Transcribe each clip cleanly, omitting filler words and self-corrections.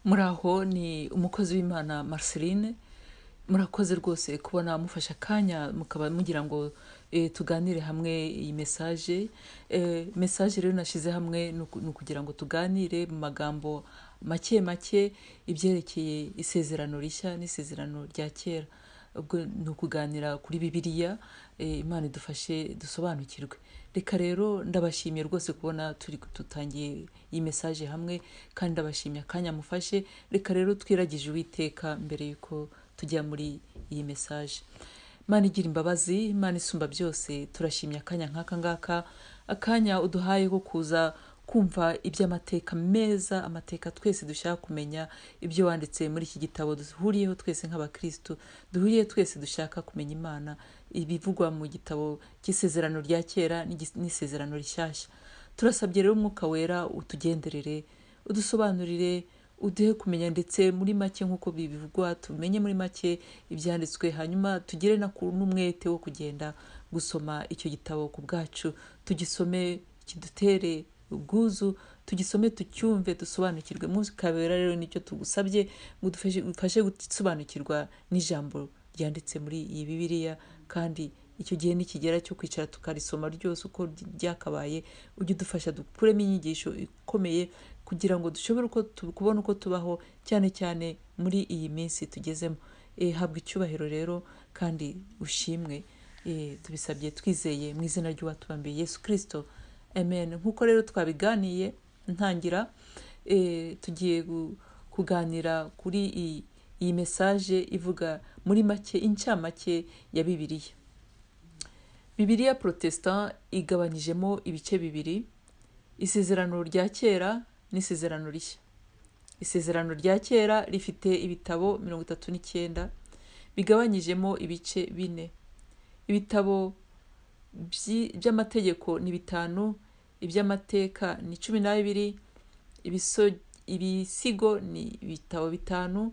Muraho, ni umukozi w'Imana Marceline. Murakoze rwose kubona mufashe akanya mukaba mugira ngo tuganire hamwe iyi message. Message rero nashyize hamwe ni ukugira ngo tuganire mu magambo make make ibyerekeye isezerano rishya n'isezerano rya kera. Ubwo ni ukuganira kuri Bibiliya, Imana idufashe dusobanukirwe. Reka rero ndabashimiye rwose kubona turi dutangiye iyi message hamwe, kandi ndabashimiye akanya mufashe. Reka rero twiragije Uwiteka mbere y'uko tujya muri iyi message. Imana igira imbabazi, Imana isumba byose, turashimye akanya nk'aka ngaka, akanya uduhaye ko kuza kumva iby'amateka meza, amateka twese dushaka kumenya, ibyo wanditse muri iki gitabo duhuriyeho twese nk'abakristu, duhuriye twese dushaka kumenya Imana, ibivugwa mu gitabo cy'isezerano rya kera n'isezerano rishyashya. Turasabye rero Umwuka Wera utugenderere, udusobanurire, uduhe kumenya ndetse muri make nk'uko bivugwa, tumenye muri make ibyanditswe, hanyuma tugire n'umwete wo kugenda gusoma icyo gitabo ku bwacu, tugisome kidutere ubwuzu, tugisome tucyumve, dusobanukirwe. Mwuka Wera rero nicyo tugusabye, ngo udufashe gusobanukirwa n'ijambo ryanditse muri iyi Bibiliya, kandi icyo gihe nikigera cyo kwicara tukarisoma ryose uko ryakabaye, ujye udufasha dukuremo inyigisho ikomeye kugira ngo dushobore kubona uko tubaho, cyane cyane muri iyi minsi tugezemo. Habwa icyubahiro rero kandi ushimwe. Tubisabye twizeye mu izina ry'uwatubambiye Yesu Kristo, amen. Nk'uko rero twabiganiye ntangira, tugiye kuganira kuri iyi message ivuga muri make incamake ya Bibiliya. Bibiliya Protestant igabanyijemo ibice bibiri, isezerano rya kera n'isezerano rishya. Isezerano rya kera rifite ibitabo 39 bigabanyijemo ibice bine. Ibitabo by'amategeko ni 5, iby'amateka ni 12, ibisigo ni ibitabo 5,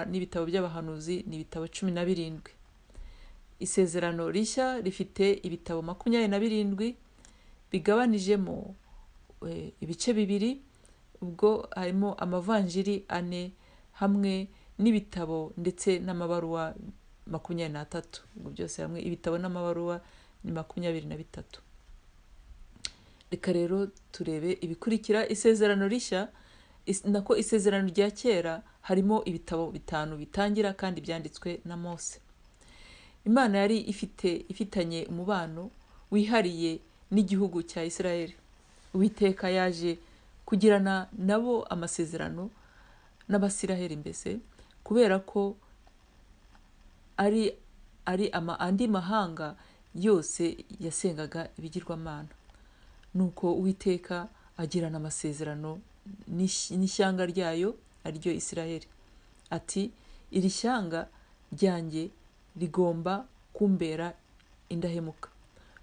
n'ibitabo by'abahanuzi ni ibitabo 17. Isezerano rishya rifite ibitabo 27 bigabanijemo ibice bibiri, ubwo harimo amavanjiri 4 hamwe n'ibitabo ndetse n'amabaruwa 23. Ubwo byose hamwe ibitabo n'amabaruwa ni 23. Reka rero turebe ibikurikira. Isezerano rishya, nako isezerano rya kera harimo ibitabo 5 bitangira kandi byanditswe na Mose. Imana yari ifitanye umubano wihariye n'igihugu cya Isirayeli. Uwiteka yaje kugirana nabo amasezerano n'Abasiraheli mbese, kubera ko ari andi mahanga yose yasengaga ibigirwamana. Nuko Uwiteka agirana amasezerano n'ishyanga ryayo ariryo Isiraheli, ati iri shyanga ryanjye rigomba kumbera indahemuka.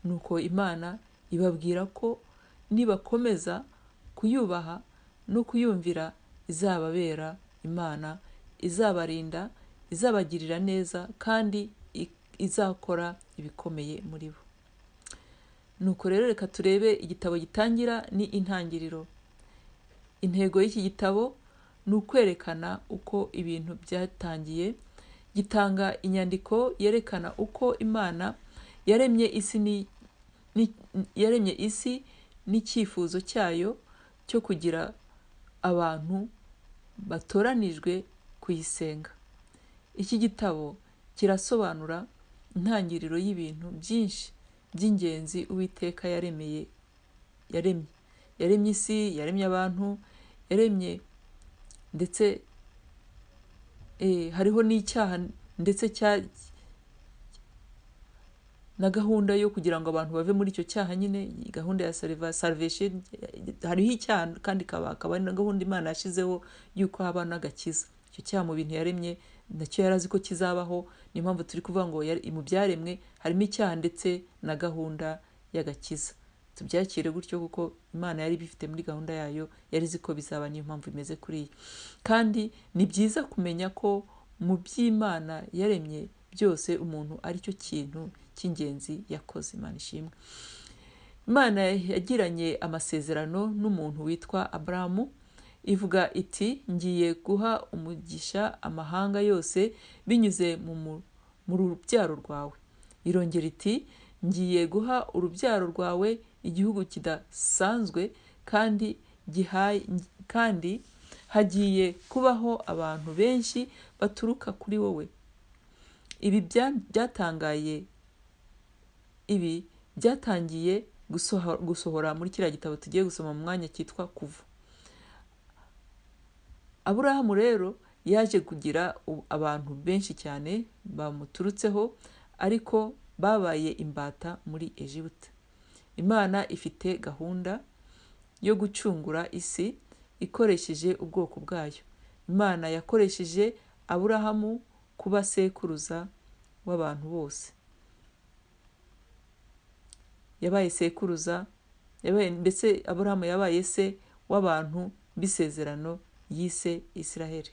Nuko Imana ibabwira ko nibakomeza kuyubaha no kuyumvira izababera Imana, izabarinda, izabagirira neza kandi izakora ibikomeye muri bo. Nuko rero reka turebe igitabo gitangira ni Intangiriro. Intego y'iki gitabo ni ukwerekana uko ibintu byatangiye. Gitanga inyandiko yerekana uko Imana yaremye isi n'icyifuzo cyayo cyo kugira abantu batoranijwe kuyisenga. Iki gitabo kirasobanura intangiriro y'ibintu byinshi by'ingenzi Uwiteka yaremye. Yaremye isi, yaremye abantu, yaremye ndetse hariho n'icyaha ndetse na gahunda yo kugira ngo abantu bave muri icyo cyaha nyine, gahunda ya salvation. Hariho icyaha kandi akaba na gahunda Imana yashizeho yuko haba n'agakiza. Icyo cyaha mu bintu yaremye nacyo yarazi ko kizabaho, niyo mpamvu turi kuvuga ngo mu byaremwe harimo icyaha ndetse na gahunda y'agakiza. Tubyakire gutyo kuko Imana yari bifite muri gahunda yayo, yari izi ko bizaba, niyo mpamvu imeze kuriya. Kandi ni byiza kumenya ko mu by'Imana yaremye byose umuntu aricyo kintu cy'ingenzi yakoze. Imana ishimwe. Imana yagiranye amasezerano n'umuntu witwa Aburahamu. Ivuga iti ngiye guha umugisha amahanga yose binyuze mu rubyaro rwawe. Irongera iti ngiye guha urubyaro rwawe igihugu kidasanzwe kandi kandi hagiye kubaho abantu benshi baturuka kuri wowe. Ibi byatangiye gusohora muri kiriya gitabo tugiye gusoma mu mwanya cyitwa Kuva. Aburahamu rero yaje kugira abantu benshi cyane bamuturutseho, ariko babaye imbata muri Egiputa. Imana ifite gahunda yo gucungura isi ikoresheje ubwoko bwayo. Imana yakoresheje Aburahamu kuba sekuruza w'abantu bose. Yabaye sekuruza, mbese Aburahamu yabaye se w'abantu b'isezerano yise Israheli.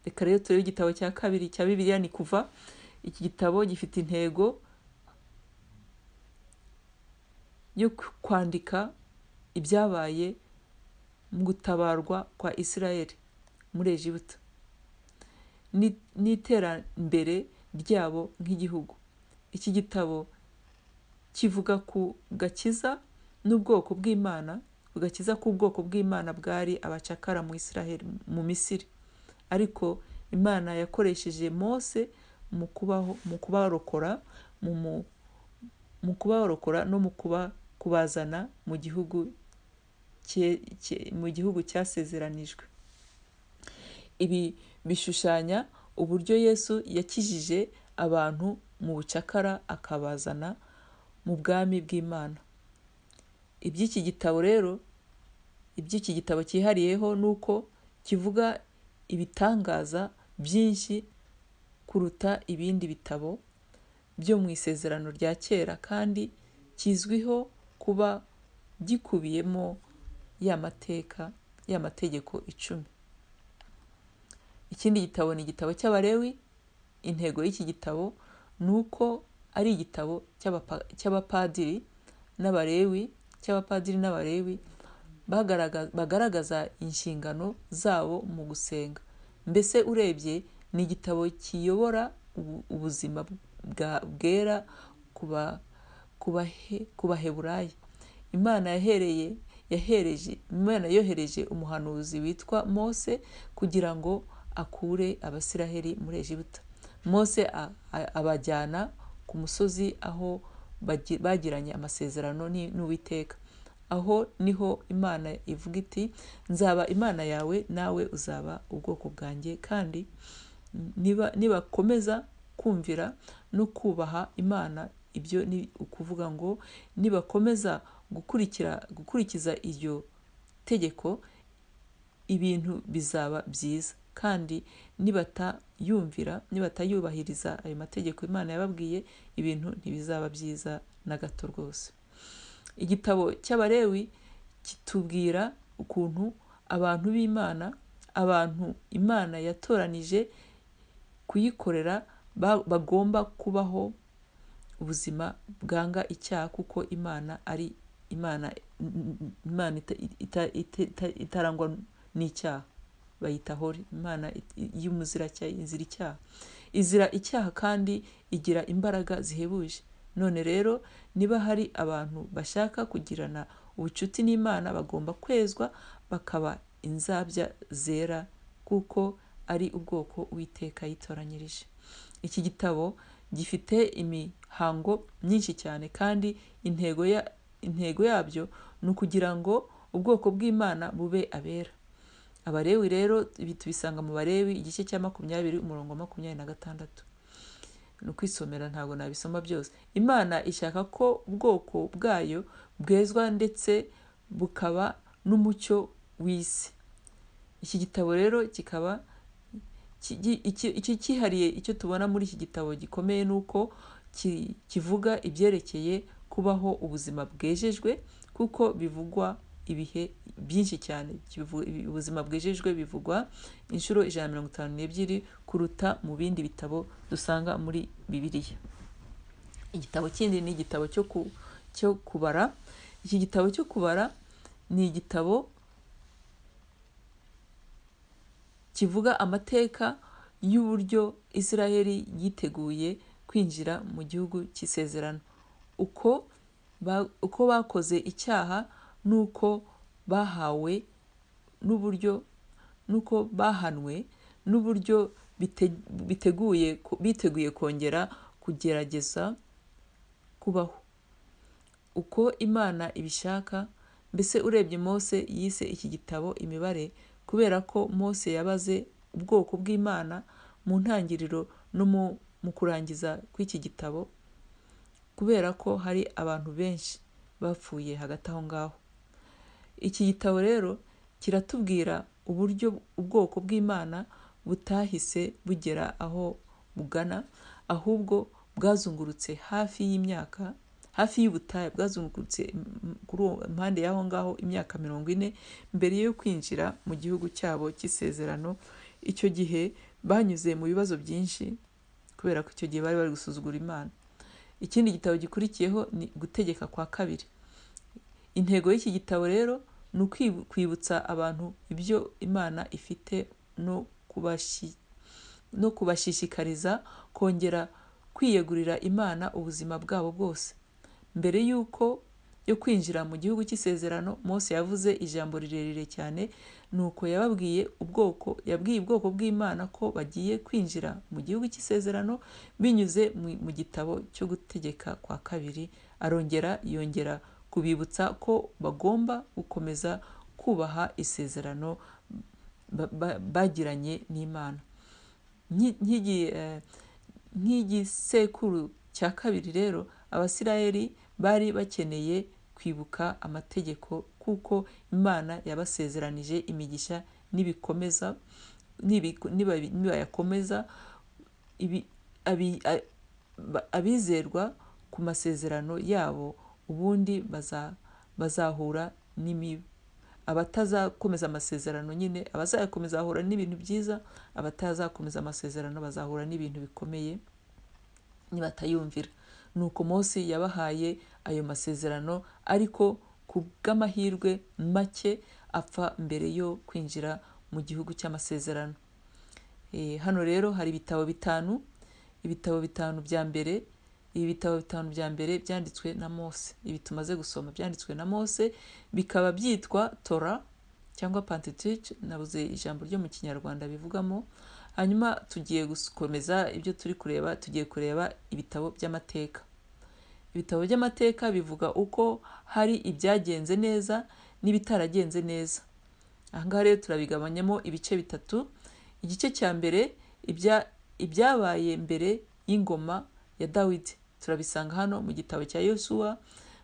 Reka rero turebe igitabo cya kabiri cya Bibiliya, ni Kuva. Iki gitabo gifite intego yo kwandika ibyabaye mu gutabarwa kwa Israheli muri Egiputa n'iterambere ryabo nk'igihugu. Iki gitabo kivuga ku gakiza n'ubwoko bw'Imana, gakiza k'ubwoko bw'Imana bwari abacakara mu Israheli, mu Misiri. Ariko Imana yakoresheje Mose mu kubarokora mu kubarokora no mu kubazana mu gihugu mu gihugu cyasezeranijwe. Ibi bishushanya uburyo Yesu yakijije abantu mu bucakara akabazana mu bwami bw'Imana. Iby'iki gitabo rero, iby'iki gitabo cyihariyeho nuko kivuga ibitangaza byinshi kuruta ibindi bitabo byo mu isezerano rya kera, kandi kizwiho kuba gikubiyemo y'amateka y'amategeko 10. Ikindi gitabo ni igitabo cy'Abalewi. Intego y'iki gitabo nuko ari igitabo cy'abapadiri n'Abalewi, bagaragaza inshingano zabo mu gusenga. Mbese urebye ni igitabo kiyobora ubuzima bwera ku Baheburayo. Imana yohereje umuhanuzi witwa Mose kugira ngo akure Abasiraheli muri Egiputa. Mose abajyana ku musozi aho bagiranye amasezerano n'Uwiteka. Aho niho Imana ivuga iti nzaba Imana yawe nawe uzaba ubwoko bwanjye, kandi nibakomeza kumvira no kubaha Imana, ibyo ni ukuvuga ngo nibakomeza gukurikiza iryo tegeko, ibintu bizaba byiza. Kandi nibatayubahiriza ayo mategeko Imana yababwiye, ibintu ntibizaba byiza na gato rwose. Igitabo cy'Abalewi kitubwira ukuntu abantu b'Imana, abantu Imana yatoranije kuyikorera, bagomba kubaho ubuzima bwanga icyaha, kuko Imana ari Imana itarangwa n'icyaha. Bayita hori, Imana y'umuzira izira icyaha. Izira icyaha kandi igira imbaraga zihebuje. None rero niba hari abantu bashaka kugirana ubucuti n'Imana, bagomba kwezwa bakaba inzabya zera, kuko ari ubwoko Uwiteka yitoranyirije. Iki gitabo gifite imihango myinshi cyane, kandi intego yabyo ni ukugira ngo ubwoko bw'Imana bube abera. Abalewi rero ibi tubisanga mu Balewi igice cya 20 umurongo 26. Ni ukwisomera, ntabwo nabisoma byose. Imana ishaka ko ubwoko bwayo bwezwa ndetse bukaba n'umucyo w'isi. Iki gitabo rero kikaba iki cyihariye. Icyo tubona muri iki gitabo gikomeye nuko kivuga ibyerekeye kubaho ubuzima bwejejwe, kuko bivugwa ibihe byinshi cyane. Ubuzima bwejejwe bivugwa inshuro 152 kuruta mu bindi bitabo dusanga muri Bibiliya. Igitabo kindi ni igitabo cyo kubara. Iki gitabo cyo kubara ni igitabo Kivuga amateka y'uburyo Isiraheli yiteguye kwinjira mu gihugu cy'isezerano, uko bakoze icyaha n'uko bahawe n'uburyo n'uko bahanwe n'uburyo biteguye kongera kugerageza kubaho uko Imana ibishaka. Mbese urebye Mose yise iki gitabo imibare kubera ko Mose yabaze ubwoko bw'Imana mu ntangiriro no mu kurangiza kw'iki gitabo, kubera ko hari abantu benshi bapfuye hagati aho ngaho. Iki gitabo rero kiratubwira uburyo ubwoko bw'Imana butahise bugera aho bugana, ahubwo bwazungurutse hafi y'imyaka, hafi y'ubutayu, bwazungurutse kuri uwo impande y'aho ngaho imyaka 40 mbere yo kwinjira mu gihugu cyabo cy'isezerano. Icyo gihe banyuze mu bibazo byinshi kubera ko icyo gihe bari bari gusuzugura Imana. Ikindi gitabo gikurikiyeho ni Gutegeka kwa Kabiri. Intego y'iki gitabo rero ni kwibutsa abantu ibyo Imana ifite no kubashishikariza kongera kwiyegurira Imana ubuzima bwabo bwose. Mbere y'uko yo kwinjira mu gihugu cy'isezerano, Mose yavuze ijambo rirerire cyane, nuko yababwiye ubwoko yabwiye ubwoko bw'Imana ko bagiye kwinjira mu gihugu cy'isezerano binyuze mu gitabo cyo Gutegeka kwa Kabiri. Arongera yongera kubibutsa ko bagomba gukomeza kubaha isezerano bagiranye n'Imana. Nk'igisekuru cya kabiri rero, Abasirayeli bari bakeneye kwibuka amategeko kuko Imana yabasezeranije imigisha nibikomeza nibayakomeza abizerwa ku masezerano yabo, ubundi bazahura n'imibi. Abatazakomeza amasezerano nyine, abazayakomeza bahura n'ibintu byiza, abatazakomeza amasezerano bazahura n'ibintu bikomeye nibatayumvira. Nuko Mose yabahaye ayo masezerano, ariko ku bw'amahirwe make apfa mbere yo kwinjira mu gihugu cy'amasezerano. Hano rero hari ibitabo bitanu, ibitabo bitanu bya mbere. Ibi bitabo bitanu bya mbere byanditswe na Mose, ibi tumaze gusoma byanditswe na Mose, bikaba byitwa Torah cyangwa Pentateuch, nabuze ijambo ryo mu Kinyarwanda bivugamo. Hanyuma tugiye gukomeza ibyo turi kureba, tugiye kureba ibitabo by'amateka. Ibitabo by'amateka bivuga uko hari ibyagenze neza n'ibitaragenze neza. Aha ngaha rero turabigabanyamo ibice bitatu. Igice cya mbere, ibyabaye mbere y'ingoma ya Dawidi, turabisanga hano mu gitabo cya Yosuwa,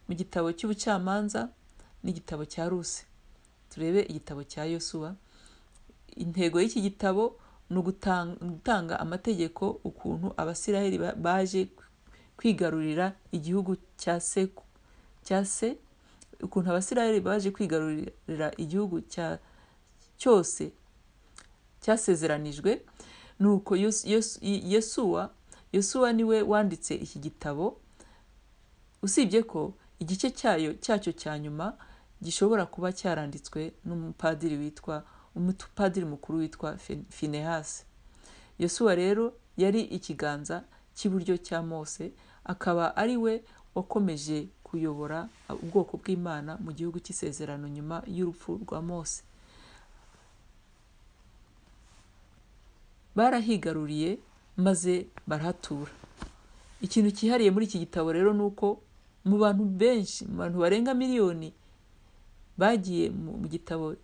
mu gitabo cy'ubucamanza n'igitabo cya Rusi. Turebe igitabo cya Yosuwa. Intego y'iki gitabo ni ugutanga amategeko ukuntu Abasirayeli baje kwigarurira igihugu cya se, ukuntu Abasirayeli baje kwigarurira igihugu cyose cyasezeranijwe. Nuko Yosuwa niwe wanditse iki gitabo, usibye ko igice cyacyo cya nyuma gishobora kuba cyaranditswe n'umupadiri witwa umupadiri mukuru witwa Finehasi. Yosuwa rero yari ikiganza cy'iburyo cya Mose, akaba ari we wakomeje kuyobora ubwoko bw'Imana mu gihugu cy'isezerano nyuma y'urupfu rwa Mose. Barahigaruriye maze barahatura. Ikintu cyihariye muri iki gitabo rero ni uko mu bantu benshi, mu bantu barenga miliyoni bagiye mu gitabo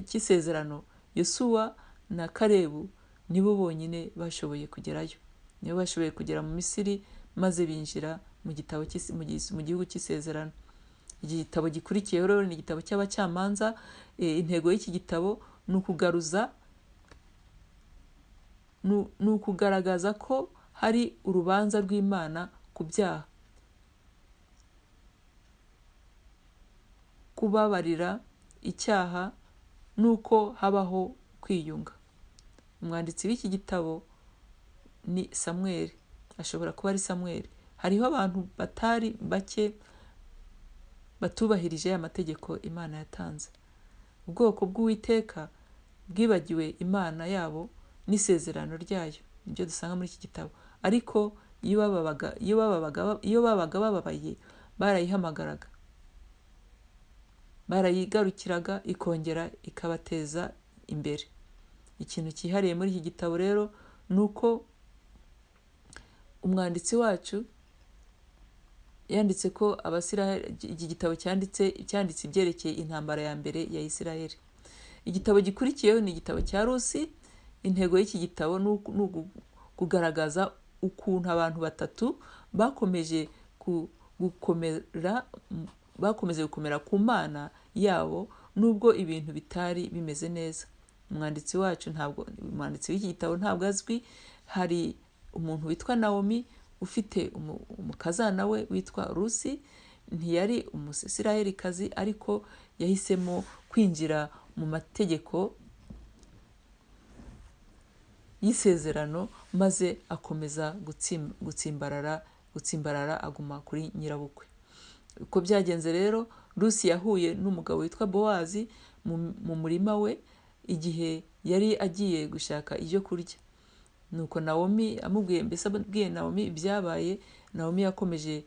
cy'isezerano, Yosuwa na Kalebu nibo bonyine bashoboye kugerayo. Nibo bashoboye kugera mu Misiri maze binjira mu gitabo mu gihugu cy'isezerano. Igitabo gikurikiyeho rero ni igitabo cy'abacamanza. Intego y'iki gitabo ni ukugaruza ni ukugaragaza ko hari urubanza rw'Imana ku byaha, kubabarira icyaha nuko habaho kwiyunga. Umwanditsi w'iki gitabo ni Samweli, ashobora kuba ari Samweli. Hariho abantu batari bake batubahirije aya mategeko Imana yatanze. Ubwoko bw'Uwiteka bwibagiwe Imana yabo n'isezerano ryayo. Nibyo dusanga muri iki gitabo. Ariko iyo babaga bababaye barayihamagaraga, barayigarukiraga, ikongera ikabateza imbere. Ikintu cyihariye muri iki gitabo rero ni uko umwanditsi wacu yanditse ko Abasiraheli, iki gitabo cyanditse ibyerekeye intambara ya mbere ya Isiraheli. Igitabo gikurikiyeho ni igitabo cya Rusi. Intego y'iki gitabo ni kugaragaza ukuntu abantu batatu bakomeje gukomera ku Mana yabo nubwo ibintu bitari bimeze neza. Umwanditsi wacu ntabwo, umwanditsi w'iki gitabo ntabwo azwi. Hari umuntu witwa Naomi ufite umukazana we witwa Rusi. Ntiyari umusisirayelikazi, ariko yahisemo kwinjira mu mategeko y'isezerano, maze akomeza gutsimbarara aguma kuri nyirabukwe. Uko byagenze rero, Rusi yahuye n'umugabo witwa Bowazi mu murima we igihe yari agiye gushaka ibyo kurya. Nuko Naomi amubwiye, mbese abwiye Naomi ibyabaye, Naomi yakomeje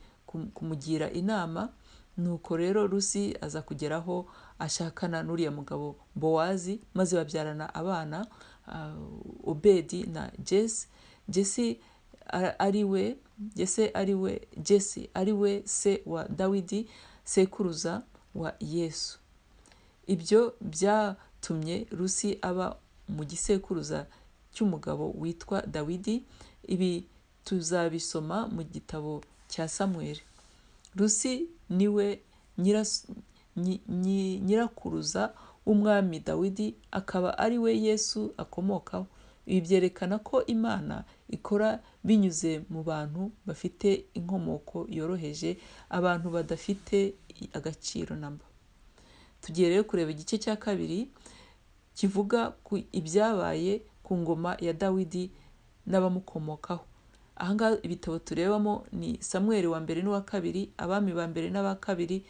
kumugira inama. Nuko rero Rusi aza kugeraho ashakana n'uriya mugabo Bowazi, maze babyarana abana, Obedi na Jese. Jese ari we se wa Dawidi, sekuruza wa Yesu. Ibyo byatumye Rusi aba mu gisekuruza cy'umugabo witwa Dawidi. Ibi tuzabisoma mu gitabo cya Samweli. Rusi niwe nyirakuruza w'umwami Dawidi, akaba ari we Yesu akomokaho. Ibi byerekana ko Imana ikora binyuze mu bantu bafite inkomoko yoroheje, abantu badafite agaciro namba. Tugiye rero kureba igice cya kabiri kivuga ku ibyabaye ku ngoma ya Dawidi n'abamukomokaho. Ahangaha ibitabo turebamo ni Samweli wa mbere n'uwa kabiri, Abami ba mbere n'aba kabiri,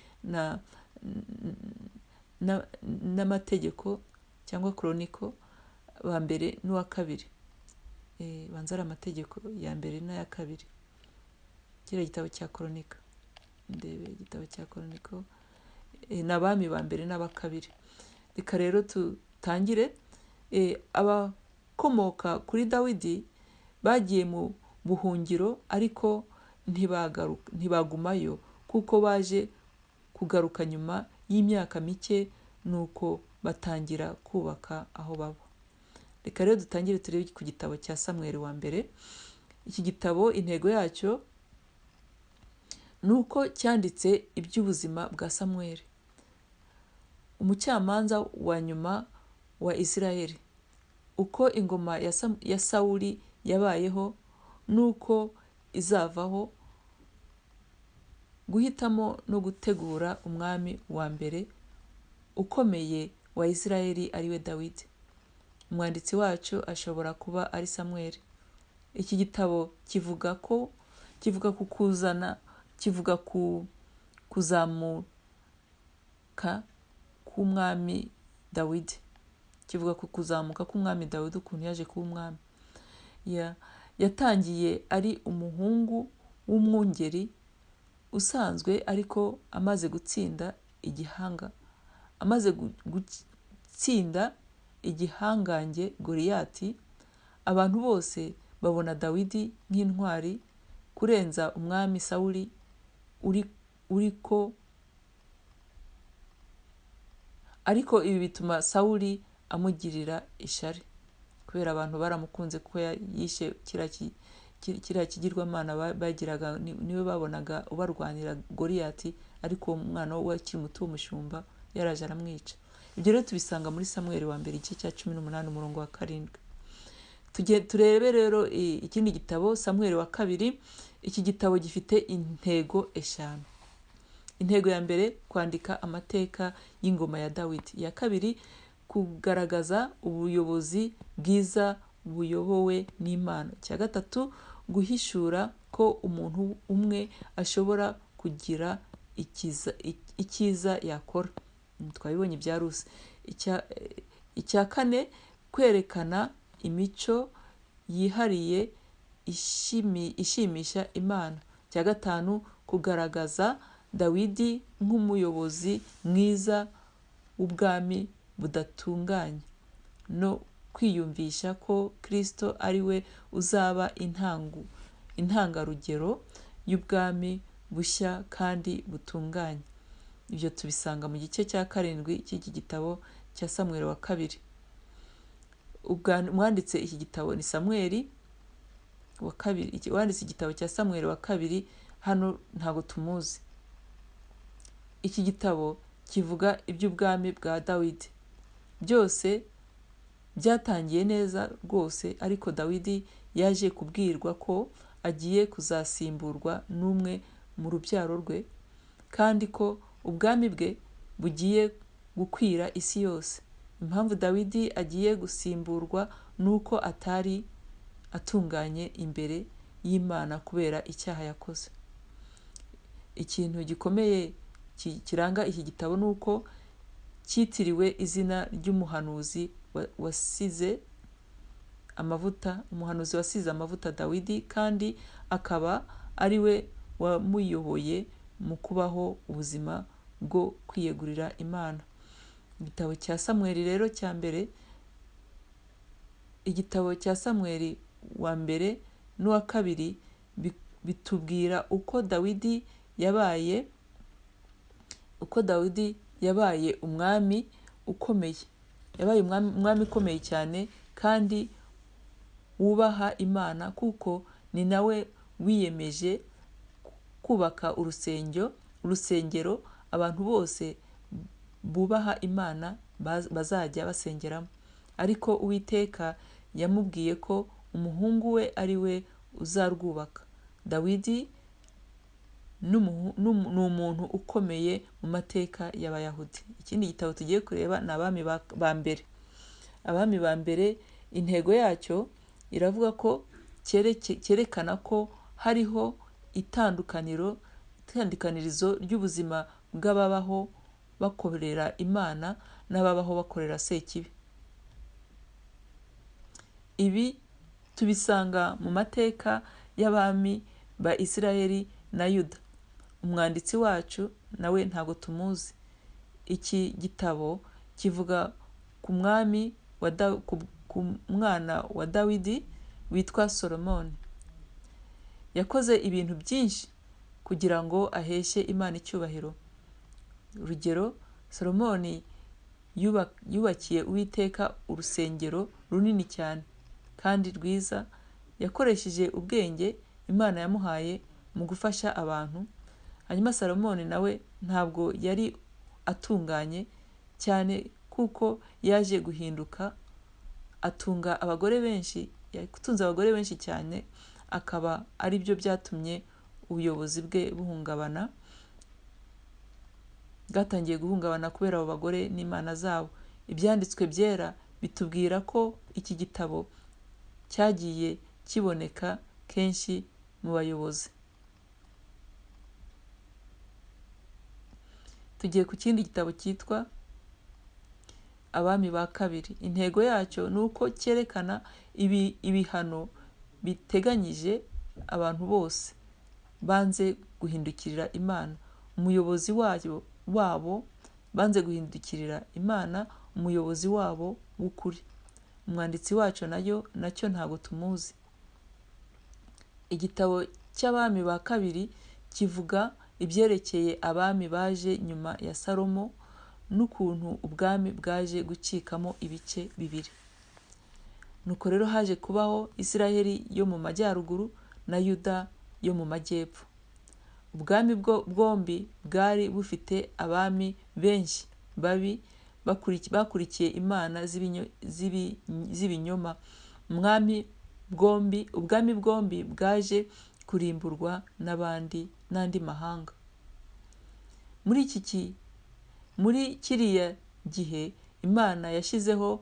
n'amategeko cyangwa Kroniko ba mbere n'uwa kabiri. Banza ari amategeko ya mbere n'aya kabiri. Kiriya gitabo cya Kroniko, ndebe igitabo cya Kroniko, n'abami ba mbere n'aba kabiri. Reka rero tutangire. Abakomoka kuri Dawidi bagiye mu buhungiro, ariko ntibagumayo kuko baje kugaruka nyuma y'imyaka mike, nuko batangira kubaka aho baba. Reka rero dutangire turebe ku gitabo cya Samweli wa mbere. Iki gitabo intego yacyo nuko cyanditse iby'ubuzima bwa Samweli, umucamanza wa nyuma wa Isiraheli, uko ingoma ya Sawuli yabayeho nuko izavaho, guhitamo no gutegura umwami wa mbere ukomeye wa Isiraheli ariwe Dawidi. Umwanditsi wacu ashobora kuba ari Samweli. Iki gitabo kivuga ku kuzana, kivuga ku kuzamuka k'umwami Dawidi. Kivuga ku kuzamuka k'umwami Dawidi, ukuntu yaje kuba umwami. Yatangiye ari umuhungu w'umwungeri usanzwe, ariko amaze gutsinda igihangange Goliyati, abantu bose babona Dawidi nk'intwari kurenza umwami Sawuli uriko. Ariko ibi bituma Sawuli amugirira ishari, kubera abantu baramukunze kuko yishe kiriya kigirwamana bagiraga, niwe babonaga ubarwanira Goliyati, ariko uwo mwana we akiri muto w'umushumba yaraje aramwica. Ibyo rero tubisanga muri Samweli wa mbere igice cya 18 umurongo wa 7. Turebe rero ikindi gitabo, Samweli wa kabiri. Iki gitabo gifite intego 5. Intego ya mbere, kwandika amateka y'ingoma ya Dawidi. Iya kabiri, kugaragaza ubuyobozi bwiza buyobowe n'Imana. Icya gatatu, guhishura ko umuntu umwe ashobora kugira icyiza yakora. Twabibonye ibya Rusi. Icya kane, Kwerekana imico yihariye ishimisha Imana. Icya gatanu, kugaragaza Dawidi nk'umuyobozi mwiza w'ubwami budatunganye no kwiyumvisha ko Kristo ari we uzaba intangarugero y'ubwami bushya kandi butunganye. Ibyo tubisanga mu gice cya 7 cy'iki gitabo cya Samweli wa kabiri. Umwanditse iki gitabo ni Samweli wa kabiri. Wanditse igitabo cya Samweli wa kabiri hano ntago tumuzi. Iki gitabo kivuga iby'ubwami bwa Dawidi. Byose byatangiye neza rwose, ariko Dawidi yaje kubwirwa ko agiye kuzasimburwa n'umwe mu rubyaro rwe, kandi ko ubwami bwe bugiye gukwira isi yose. Impamvu Dawidi agiye gusimburwa nuko atari atunganye imbere y'Imana kubera icyaha yakoze. Ikintu gikomeye kiranga iki gitabo nuko cyitiriwe izina ry'umuhanuzi wasize amavuta, umuhanuzi wasize amavuta Dawidi, kandi akaba ari we wamuyoboye mu kubaho ubuzima bwo kwiyegurira Imana. Igitabo cya Samweli rero cya mbere, igitabo cya Samweli wa mbere n'uwa kabiri bitubwira uko Dawidi yabaye umwami ukomeye. Yabaye umwami ukomeye cyane kandi wubaha Imana, kuko ni nawe wiyemeje kubaka urusengero abantu bose bubaha Imana bazajya basengeramo. Ariko Uwiteka yamubwiye ko umuhungu we ari we uzarwubaka. Dawidi ni umuntu ukomeye mu mateka y'Abayahudi. Ikindi gitabo tugiye kureba ni Abami ba mbere. Abami ba mbere intego yacyo iravuga ko cyerekana ko hariho itandukanirizo ry'ubuzima bw'ababaho bakorera Imana n'ababaho bakorera Sekibi. Ibi tubisanga mu mateka y'abami ba Isirayeli na Yuda. Umwanditsi wacu nawe ntago tumuzi. Iki gitabo kivuga ku mwami ku mwana wa Dawidi witwa Solomoni. Yakoze ibintu byinshi kugira ngo aheshe Imana icyubahiro. Urugero, Solomoni yubakiye Uwiteka urusengero runini cyane kandi rwiza. Yakoresheje ubwenge Imana yamuhaye mu gufasha abantu. Hanyuma Salomoni nawe ntabwo yari atunganye cyane, kuko yaje guhinduka atunga abagore benshi, yatunze abagore benshi cyane, akaba ari byo byatumye ubuyobozi bwe buhungabana. Bwatangiye guhungabana kubera abo bagore n'imana zabo. Ibyanditswe byera bitubwira ko iki gitabo cyagiye kiboneka kenshi mu bayobozi. Tugiye ku kindi gitabo cyitwa Abami ba kabiri. Intego yacyo ni uko cyerekana ibihano biteganyije abantu bose banze guhindukirira Imana. Umuyobozi wabo banze guhindukirira Imana, umuyobozi wabo w'ukuri. Umwanditsi wacu nacyo ntago tumuzi. Igitabo cy'Abami ba kabiri kivuga ibyerekeye abami baje nyuma ya Salomo n'ukuntu ubwami bwaje gucikamo ibice bibiri. Nuko rero haje kubaho Isiraheli yo mu majyaruguru na Yuda yo mu majyepfo. Ubwami bwombi bwari bufite abami benshi babi bakurikiye imana z'ibinyoma. Ubwami bwombi bwaje kurimburwa n'andi mahanga. Muri kiriya gihe Imana yashyizeho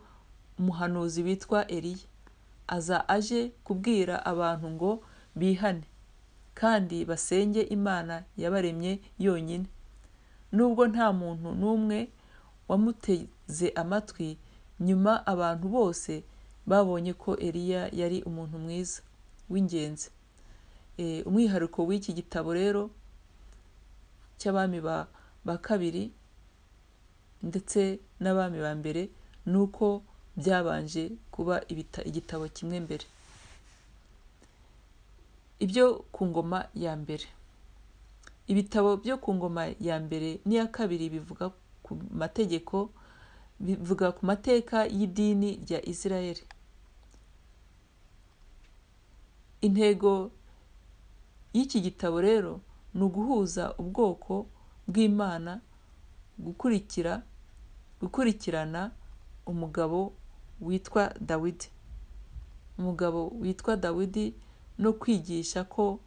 umuhanuzi witwa Eliya, aza aje kubwira abantu ngo bihane kandi basenge Imana yabaremye yonyine. Nubwo nta muntu n'umwe wamuteze amatwi, Nyuma abantu bose babonye ko Eliya yari umuntu mwiza w'ingenzi. Umwihariko w'iki gitabo rero cy'abami ba kabiri ndetse n'abami ba mbere ni uko byabanje kuba igitabo kimwe mbere. Ibyo ku ngoma ya mbere. Ibitabo byo ku ngoma ya mbere n'iya kabiri bivuga ku mategeko, bivuga ku mateka y'idini rya Isirayeli. Intego y'iki gitabo rero ni uguhuza ubwoko bw'Imana, gukurikirana umugabo witwa Dawidi. Umugabo witwa Dawidi no kwigisha ko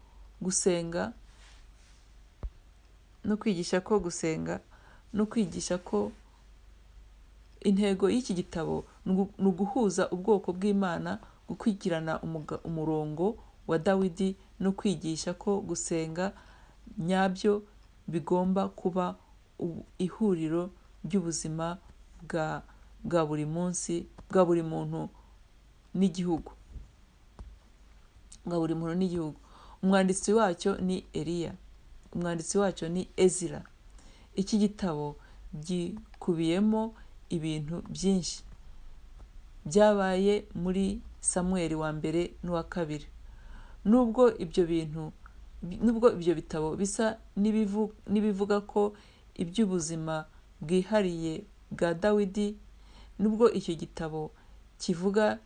gusenga no kwigisha ko gusenga no kwigisha ko intego y'iki gitabo ni uguhuza ubwoko bw'Imana, gukurikirana umurongo wa Dawidi no kwigisha ko gusenga nyabyo bigomba kuba ihuriro ry'ubuzima bwa buri munsi, bwa buri muntu n'igihugu. Bwa buri muntu n'igihugu. Umwanditsi wacyo ni Eliya. Umwanditsi wacyo ni Ezira. Iki gitabo gikubiyemo ibintu byinshi byabaye muri Samweli wa mbere n'uwa kabiri. Nubwo ibyo bitabo bisa n'ibivuga ko iby'ubuzima bwihariye bwa Dawidi, nubwo icyo gitabo kivuga,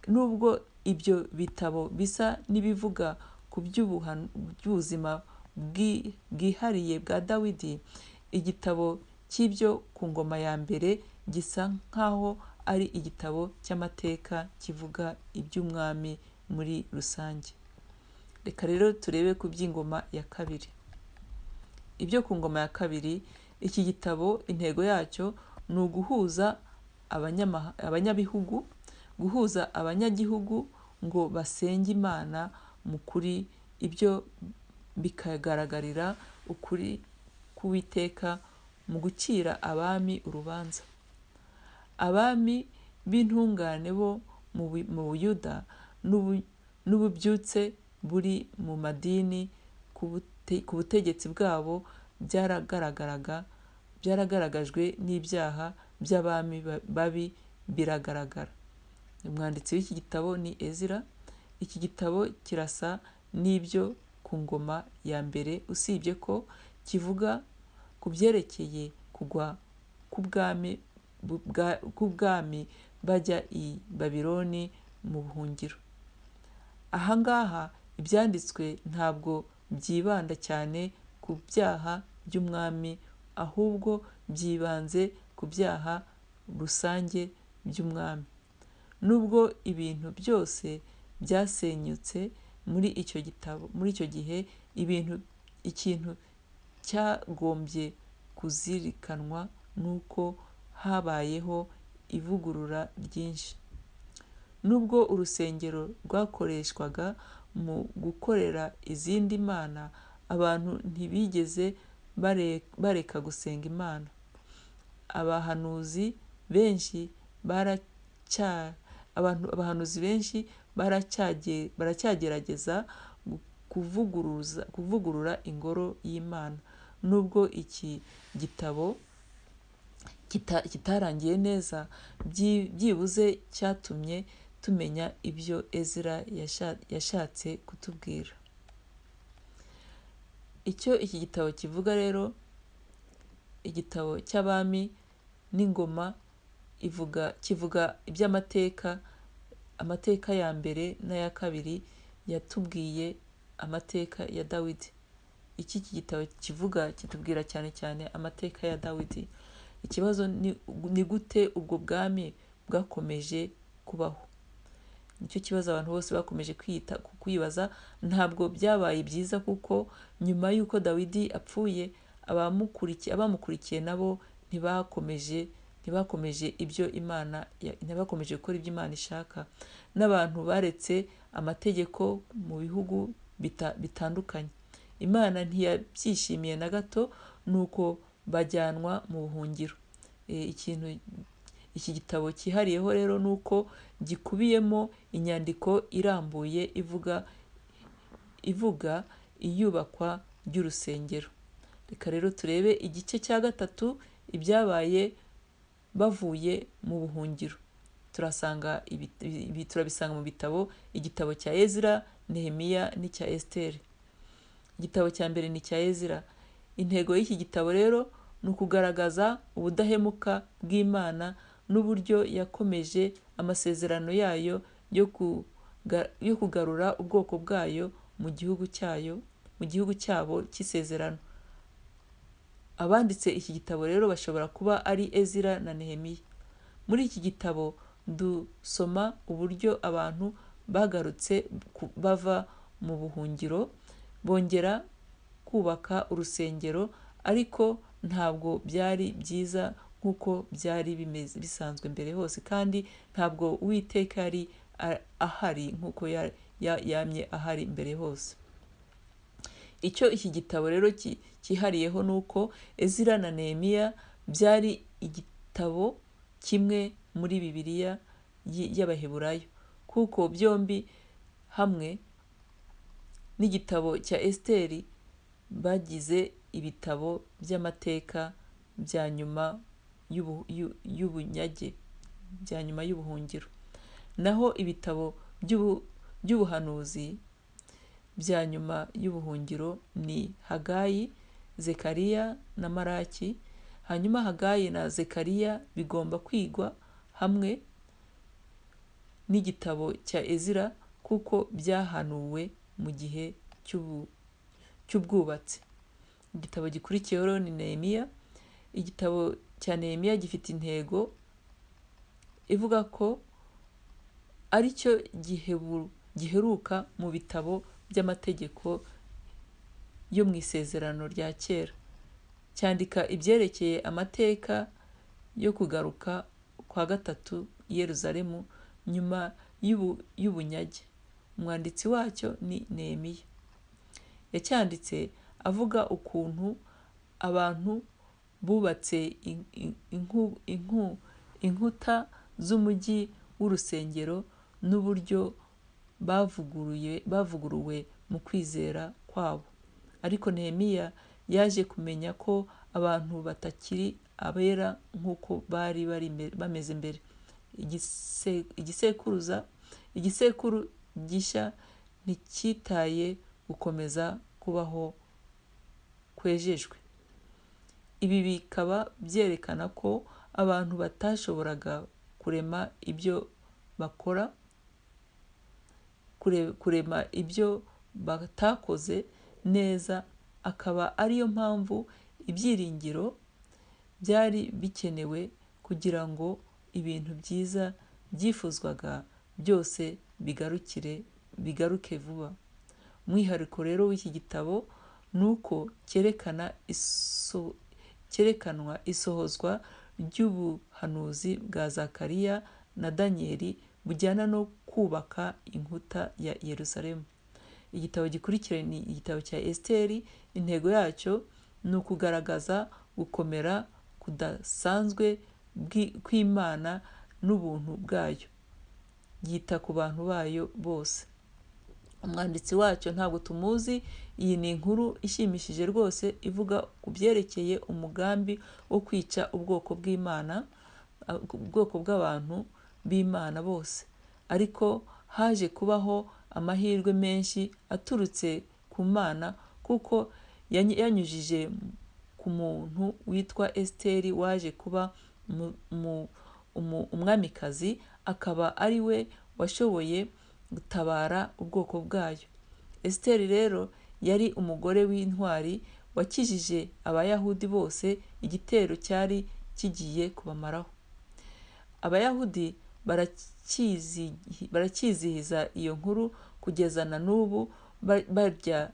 nubwo ibyo bitabo bisa n'ibivuga ku by'ubuzima bwihariye bwa Dawidi, igitabo cy'ibyo ku ngoma ya mbere gisa nkaho ari igitabo cy'amateka kivuga iby'umwami muri rusange. Reka rero turebe ku by'ingoma ya kabiri. Ibyo ku ngoma ya kabiri, iki gitabo intego yacyo ni uguhuza abanyabihugu, guhuza abanyagihugu ngo basenge Imana mu kuri, ibyo bikagaragarira ukuri k'Uwiteka mu gucira abami urubanza. Abami b'intungane bo mu Buyuda n'ububyutse buri mu madini ku butegetsi bwabo byaragaragajwe n'ibyaha by'abami babi biragaragara. Umwanditsi w'iki gitabo ni Ezira. Iki gitabo kirasa n'ibyo ku ngoma ya mbere, usibye ko kivuga ku byerekeye kugwa k'ubwami bajya i Babiloni mu buhungiro. Ahangaha ibyanditswe ntabwo byibanda cyane ku byaha by'umwami, ahubwo byibanze ku byaha rusange by'umwami. Nubwo ibintu byose byasenyutse muri icyo gitabo, muri icyo gihe ikintu cyagombye kuzirikanwa nuko habayeho ivugurura ryinshi. Nubwo urusengero rwakoreshwaga mu gukorera izindi mana, abantu ntibigeze bareka gusenga Imana. Abahanuzi benshi baracyagerageza kuvugurura ingoro y'Imana. Nubwo iki gitabo kitarangiye neza, byibuze cyatumye tumenya ibyo Ezira yashatse kutubwira. Icyo iki gitabo kivuga rero, igitabo cy'abami n'ingoma kivuga iby'amateka, amateka ya mbere n'aya kabiri yatubwiye amateka ya Dawidi. Iki gitabo kivuga kitubwira cyane cyane amateka ya Dawidi. Ikibazo ni gute ubwo bwami bwakomeje kubaho. Nicyo kibazo abantu bose bakomeje kwibaza. Ntabwo byabaye byiza kuko nyuma y'uko Dawidi apfuye, abamukurikiye nabo ntibakomeje ibyo Imana, ntibakomeje gukora ibyo Imana ishaka. N'abantu baretse amategeko mu bihugu bitandukanye. Imana ntiyabyishimiye na gato, nuko bajyanwa mu buhungiro. Iki gitabo cyihariyeho rero ni uko gikubiyemo inyandiko irambuye ivuga iyubakwa ry'urusengero. Reka rero turebe igice cya 3, ibyabaye bavuye mu buhungiro. Turasanga ibi turabisanga mu bitabo, igitabo cya Ezira, Nehemiya n'icya Esiteri. Igitabo cya mbere ni icya Ezira. Intego y'iki gitabo rero ni ukugaragaza ubudahemuka bw'Imana n'uburyo yakomeje amasezerano yayo yo kugarura ubwoko bwayo mu gihugu cyayo, mu gihugu cyabo cy'isezerano. Abanditse iki gitabo rero bashobora kuba ari Ezira na Nehemiya. Muri iki gitabo dusoma uburyo abantu bagarutse bava mu buhungiro bongera kubaka urusengero, ariko ntabwo byari byiza nk'uko byari bimeze bisanzwe mbere hose, kandi ntabwo Uwiteka yari ahari nk'uko yamye ahari mbere hose. Icyo iki gitabo rero cyihariyeho ni uko Ezira na Nehemiya byari igitabo kimwe muri Bibiliya y'Abaheburayo, kuko byombi hamwe n'igitabo cya Esiteri bagize ibitabo by'amateka bya nyuma y'ubunyage, bya nyuma y'ubuhungiro. Naho ibitabo by'ubuhanuzi bya nyuma y'ubuhungiro ni Hagayi, Zekariya na Maraki. Hanyuma Hagayi na Zekariya bigomba kwigwa hamwe n'igitabo cya Ezira kuko byahanuwe mu gihe cy'ubwubatsi. Igitabo gikurikiyeho ni Nehemiya. Igitabo cya Nehemiya gifite intego ivuga ko aricyo giheruka mu bitabo by'amategeko yo mu isezerano rya kera. Cyandika ibyerekeye amateka yo kugaruka kwa 3 i Yerusalemu nyuma y'ubunyage. Umwanditsi wacyo ni Nehemiya. Yacyanditse avuga ukuntu abantu bubatse inkuta z'umujyi w'urusengero n'uburyo bavuguruwe mu kwizera kwabo. Ariko Nehemiya yaje kumenya ko abantu batakiri abera nk'uko bari bameze mbere. Igisekuru gishya nticyitaye gukomeza kubaho kwejejwe. Ibi bikaba byerekana ko abantu batashoboraga kurema ibyo bakora, kurema ibyo batakoze neza, akaba ariyo mpamvu ibyiringiro byari bikenewe kugira ngo ibintu byiza byifuzwaga byose bigaruke vuba. Umwihariko rero w'iki gitabo ni uko cyerekanwa isohozwa ry'ubuhanuzi bwa Zakariya na Daniyeli bujyana no kubaka inkuta ya Yerusalemu. Igitabo gikurikira ni igitabo cya Esiteri. Intego yacyo ni ukugaragaza gukomera kudasanzwe kw'Imana n'ubuntu bwayo, yita ku bantu bayo bose. Umwanditsi wacyo ntabwo tumuzi. Iyi ni inkuru ishimishije rwose ivuga ku byerekeye umugambi wo kwica ubwoko bw'Imana, ubwoko bw'abantu b'Imana bose. Ariko haje kubaho amahirwe menshi aturutse ku Mana, kuko yanyujije ku muntu witwa Esiteri waje kuba umwamikazi, akaba ari we washoboye gutabara ubwoko bwayo. Esiteri rero yari umugore w'intwari wakijije Abayahudi bose igitero cyari kigiye kubamaraho. Abayahudi baracyizihiza iyo nkuru kugeza na n'ubu, barya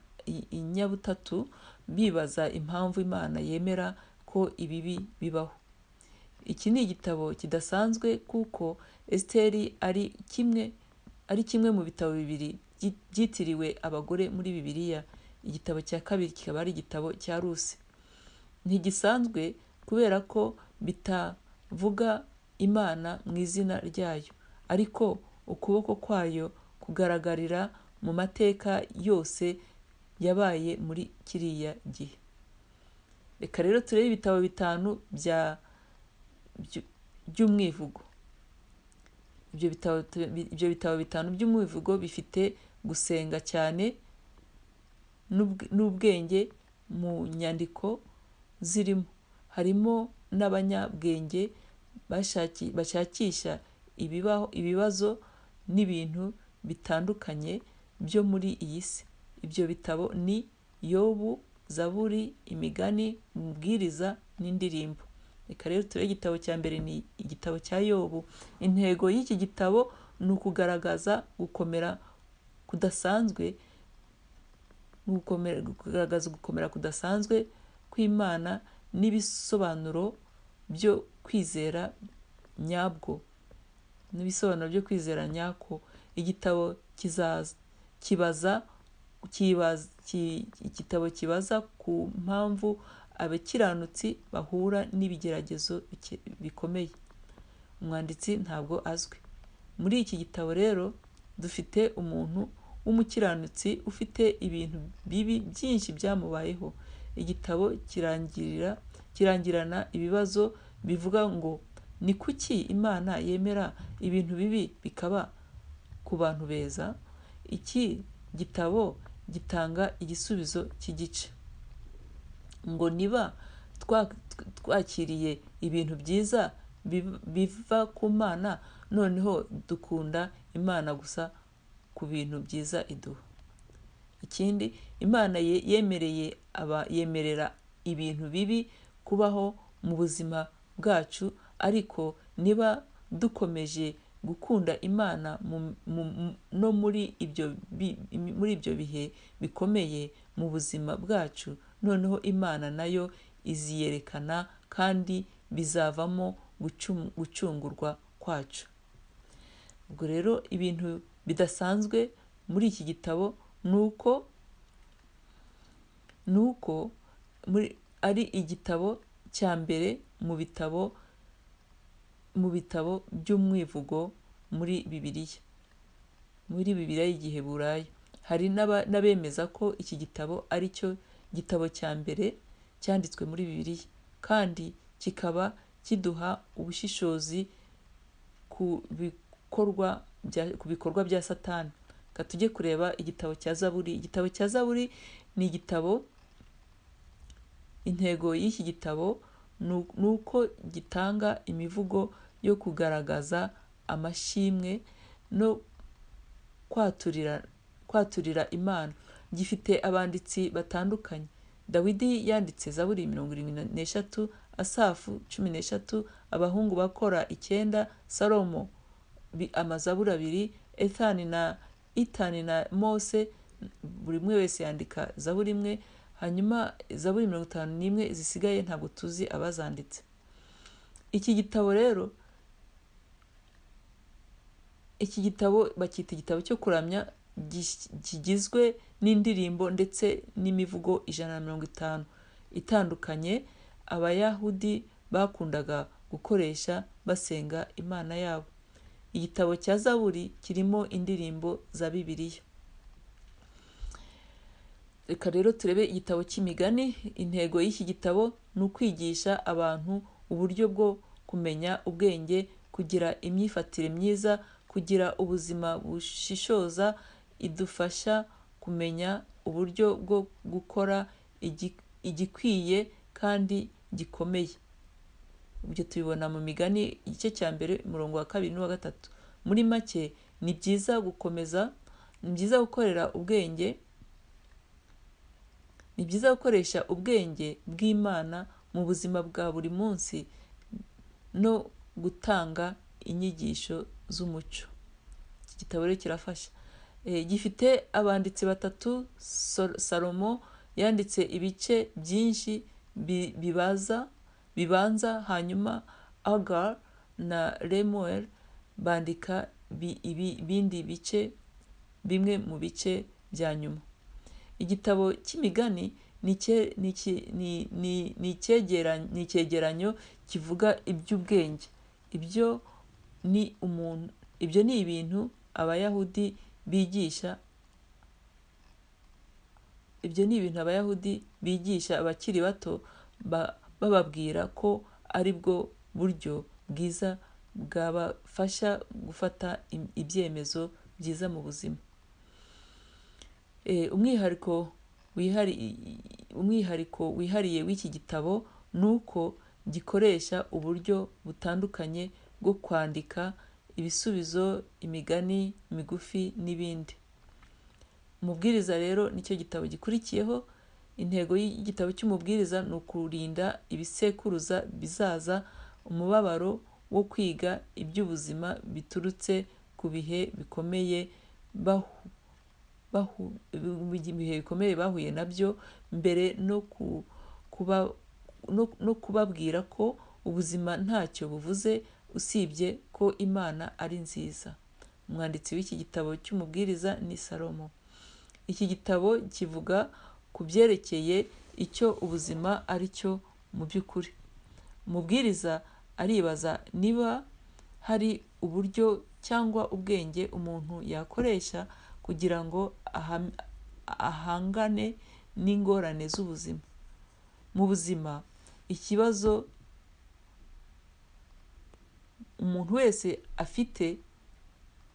inyabutatu bibaza impamvu Imana yemera ko ibibi bibaho. Iki ni igitabo kidasanzwe kuko Esiteri ari kimwe mu bitabo bibiri byitiriwe abagore muri Bibiliya. Igitabo cya kabiri kikaba ari igitabo cya Rusi. Ntigisanzwe kubera ko bitavuga Imana mu izina ryayo, ariko ukuboko kwayo kugaragarira mu mateka yose yabaye muri kiriya gihe. Reka rero turebe ibitabo 5 by'umwivugo. Ibyo bitabo 5 by'umwivugo bifite gusenga cyane n'ubwenge mu nyandiko zirimo. Harimo n'abanyabwenge bashakisha ibibazo n'ibintu bitandukanye byo muri iyi si. Ibyo bitabo ni Yobu, Zaburi, Imigani, Umubwiriza n'Indirimbo. Reka rero turebe igitabo cya mbere, ni igitabo cya Yobu. Intego y'iki gitabo ni ukugaragaza gukomera kudasanzwe, kugaragaza gukomera kudasanzwe kw'Imana n'ibisobanuro byo kwizera nyabwo, n'ibisobanuro byo kwizera nyako. Igitabo igitabo kibaza ku mpamvu abakiranutsi bahura n'ibigeragezo bikomeye. Umwanditsi ntabwo azwi. Muri iki gitabo rero dufite umuntu w'umukiranutsi ufite ibintu bibi byinshi byamubayeho. Igitabo kirangirana ibibazo bivuga ngo ni kuki Imana yemera ibintu bibi bikaba ku bantu beza? Iki gitabo gitanga igisubizo cy'igice ngo niba twakiriye ibintu byiza biva ku Mana, noneho dukunda Imana gusa ku bintu byiza iduha. Ikindi, Imana yemerera ibintu bibi kubaho mu buzima bwacu, ariko niba dukomeje gukunda Imana no muri ibyo bihe bikomeye mu buzima bwacu, noneho Imana nayo iziyerekana kandi bizavamo gucungurwa kwacu. Ubwo rero ibintu bidasanzwe muri iki gitabo nuko ari igitabo cya mbere mu bitabo by'umwivugo muri Bibiliya, muri Bibiliya y'Igiheburayo. Hari n'abemeza ko iki gitabo ari cyo gitabo cya mbere cyanditswe muri Bibiliya, kandi kikaba kiduha ubushishozi ku bikorwa bya Satani. Reka tujye kureba igitabo cya Zaburi. Igitabo cya Zaburi ni igitabo, intego y'iki gitabo ni uko gitanga imivugo yo kugaragaza amashimwe no kwaturira Imana. Gifite abanditsi batandukanye. Dawidi yanditse Zaburi 73, Asafu 13, abahungu bakora 9, Salomo amazaburi 2, Etani na Mose, buri umwe wese yandika zaburi imwe. Hanyuma zaburi 51 zisigaye ntabwo tuzi abazanditse. Iki gitabo rero, iki gitabo bakita igitabo cyo kuramya, kigizwe n'indirimbo ndetse n'imivugo 150 itandukanye Abayahudi bakundaga gukoresha basenga Imana yabo. Igitabo cya Zaburi kirimo indirimbo za Bibiliya. Reka rero turebe igitabo cy'Imigani. Intego y'iki gitabo ni ukwigisha abantu uburyo bwo kumenya ubwenge, kugira imyifatire myiza, kugira ubuzima bushishoza. Idufasha kumenya uburyo bwo gukora igikwiye kandi gikomeye. Ibyo tubibona mu Migani igice cya mbere umurongo wa 2 n'uwa 3. Muri make ni byiza gukomeza, ni byiza gukorera ubwenge, ni byiza gukoresha ubwenge bw'Imana mu buzima bwa buri munsi no gutanga inyigisho z'umuco. Iki gitabo rero kirafasha. Gifite abanditsi batatu. Salomo yanditse ibice byinshi bibanza, hanyuma Agar na Lemuel bandika ibindi bice, bimwe mu bice bya nyuma. Igitabo cy'Imigani ni icyegeranyo kivuga iby'ubwenge. Ibyo ni umuntu, ibyo ni ibintu Abayahudi bigisha, ibyo ni ibintu Abayahudi bigisha abakiri bato, bababwira ko ari bwo buryo bwiza bwabafasha gufata ibyemezo byiza mu buzima. Umwihariko wihariye w'iki gitabo ni uko gikoresha uburyo butandukanye bwo kwandika ibisubizo, imigani migufi n'ibindi. Umubwiriza rero nicyo gitabo gikurikiyeho. Intego y'igitabo cy'Umubwiriza ni ukurinda ibisekuruza bizaza umubabaro wo kwiga iby'ubuzima biturutse ku bihe bikomeye bikomeye bahuye nabyo mbere, no kubabwira ko ubuzima ntacyo buvuze usibye ko Imana ari nziza. Umwanditsi w'iki gitabo cy'Umubwiriza ni Salomo. Iki gitabo kivuga ku byerekeye icyo ubuzima ari cyo mu by'ukuri. Umubwiriza aribaza niba hari uburyo cyangwa ubwenge umuntu yakoresha kugira ngo ahangane n'ingorane z'ubuzima. Mu buzima, ikibazo umuntu wese afite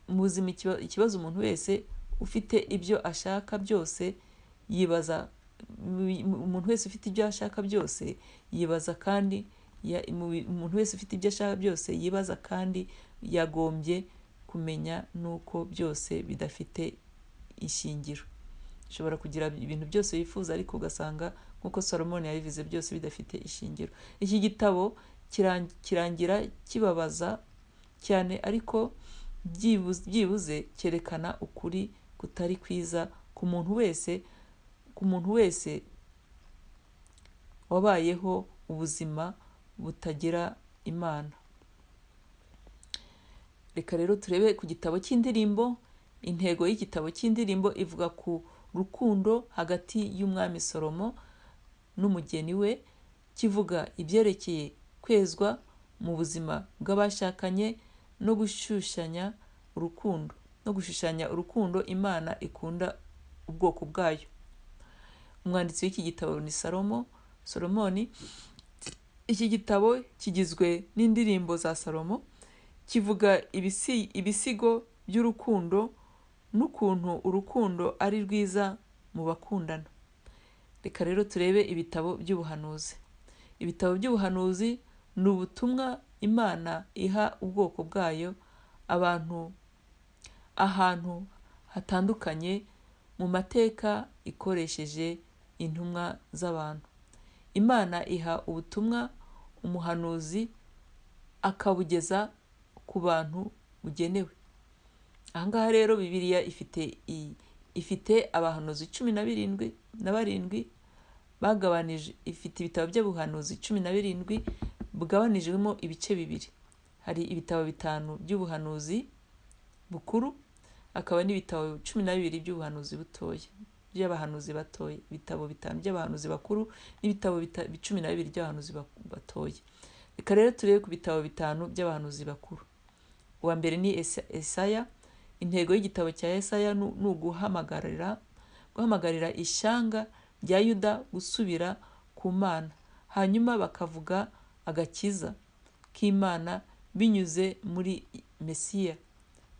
mu buzima, ikibazo umuntu wese ufite ibyo ashaka byose yibaza, umuntu wese ufite ibyo ashaka byose yibaza kandi umuntu wese ufite ibyo ashaka byose yibaza kandi yagombye kumenya nuko byose bidafite ishingiro. Ushobora kugira ibintu byose wifuza ariko ugasanga nk'uko Salomoni yabivuze byose bidafite ishingiro. Iki gitabo kirangira kibabaza cyane, ariko byibuze cyerekana ukuri kutari kwiza ku muntu wese wabayeho ubuzima butagira Imana. Reka rero turebe ku gitabo cy'Indirimbo. Intego y'igitabo cy'Indirimbo ivuga ku rukundo hagati y'umwami Salomo n'umugeni we, kivuga ibyerekeye kwezwa mu buzima bw'abashakanye no gushushanya urukundo Imana ikunda ubwoko bwayo. Umwanditsi w'iki gitabo ni Solomoni. Iki gitabo kigizwe n'indirimbo za Salomo, kivuga ibisigo by'urukundo n'ukuntu urukundo ari rwiza mu bakundana. Reka rero turebe ibitabo by'ubuhanuzi. Ibitabo by'ubuhanuzi ni ubutumwa Imana iha ubwoko bwayo abantu ahantu hatandukanye mu mateka ikoresheje intumwa z'abantu. Imana iha ubutumwa umuhanuzi akabugeza ku bantu bugenewe. Ahangaha rero Bibiliya ifite abahanuzi 17 bagabanije, ifite ibitabo by'ubuhanuzi 17 bugabanijwemo ibice bibiri. Hari ibitabo 5 by'ubuhanuzi bukuru, akaba n'ibitabo 12 by'ubuhanuzi butoya, by'abahanuzi batoya, ibitabo 5 by'abahanuzi bakuru n'ibitabo 12 by'abahanuzi batoya. Reka rero turebe ku bitabo 5 by'abahanuzi bakuru. Uwa mbere ni Esaya. Intego y'igitabo cya Esaya ni guhamagarira ishyanga rya Yuda gusubira ku Mana, hanyuma bakavuga agakiza k'Imana binyuze muri Mesiya.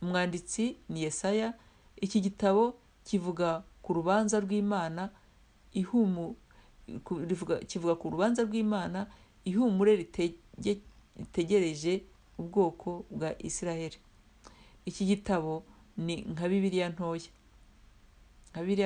Umwanditsi ni Yesaya. Iki gitabo kivuga ku rubanza rw'Imana kivuga ku rubanza rw'Imana ihumure ritegereje ubwoko bwa Isiraheli. Iki gitabo ni nka Bibiliya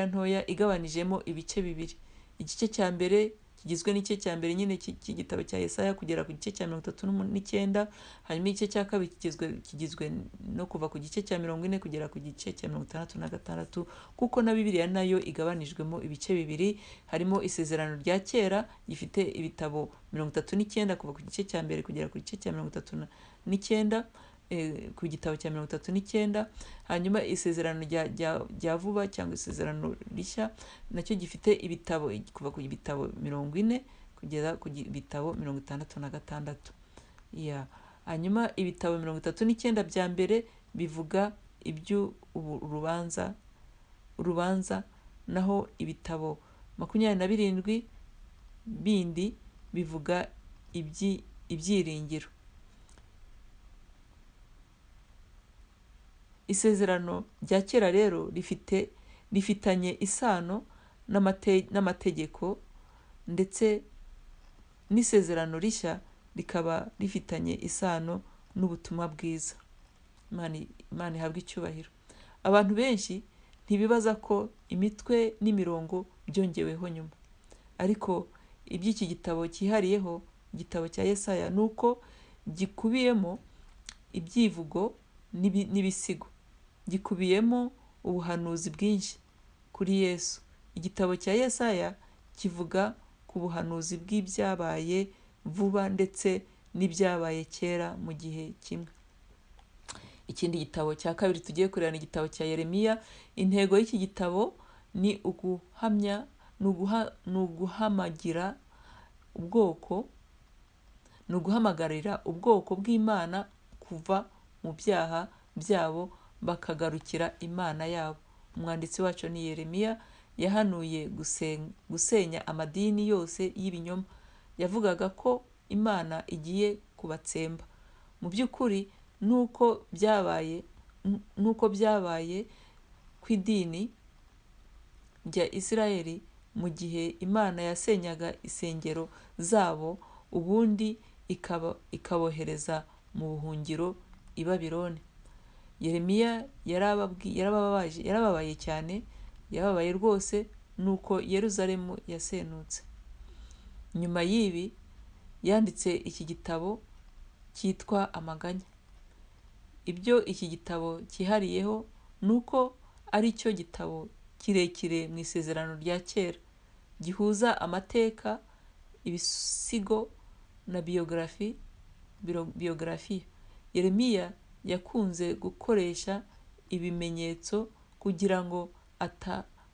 ntoya, igabanijemo ibice bibiri. Igice cya mbere kigizwe n'igice cya mbere nyine cy'igitabo cya Yesaya kugera ku gice cya 39, hanyuma igice cya kabiri kigizwe no kuva ku gice cya 40 kugera ku gice cya 66, kuko na Bibiliya nayo igabanijwemo ibice bibiri. Harimo isezerano rya kera gifite ibitabo 39 kuva ku gice cya mbere kugera ku gice cya 39, ku gitabo cya 39, hanyuma isezerano rya vuba cyangwa isezerano rishya nacyo gifite ibitabo kuva ku bitabo 40 kugera ku bitabo 66. Hanyuma ibitabo 39 bya mbere bivuga iby'urubanza urubanza, naho ibitabo 27 bindi bivuga ibyiringiro. Isezerano rya kera rero rifitanye isano n'amategeko, ndetse n'isezerano rishya rikaba rifitanye isano n'ubutumwa bwiza. Imana ihabwe icyubahiro. Abantu benshi ntibibaza ko imitwe n'imirongo byongeweho nyuma, ariko iby'iki gitabo cyihariyeho, igitabo cya Yesaya, ni uko gikubiyemo ibyivugo n'ibisigo, gikubiyemo ubuhanuzi bwinshi kuri Yesu. Igitabo cya Yesaya kivuga ku buhanuzi bw'ibyabaye vuba ndetse n'ibyabaye kera mu gihe kimwe. Ikindi gitabo cya kabiri tugiye kureba ni igitabo cya Yeremiya. Intego y'iki gitabo ni uguhamya, ni uguhamagira ubwoko, ni uguhamagarira ubwoko bw'Imana kuva mu byaha byabo bakagarukira Imana yabo. Umwanditsi wacu ni Yeremiya. Yahanuye gusenya amadini yose y'ibinyoma. Yavugaga ko Imana igiye kubatsemba. Mu by'ukuri nuko byabaye ku idini rya Isirayeli mu gihe Imana yasenyaga insengero zabo, ubundi ikabohereza mu buhungiro i Babironi. Yeremiya yarababaye cyane, yababaye rwose nuko Yeruzalemu yasenutse. Nyuma y'ibi yanditse iki gitabo cyitwa Amaganya. Ibyo iki gitabo cyihariyeho nuko ari cyo gitabo kirekire mu isezerano rya kera, gihuza amateka, ibisigo na biyogarafiya. Yeremiya yakunze gukoresha ibimenyetso kugira ngo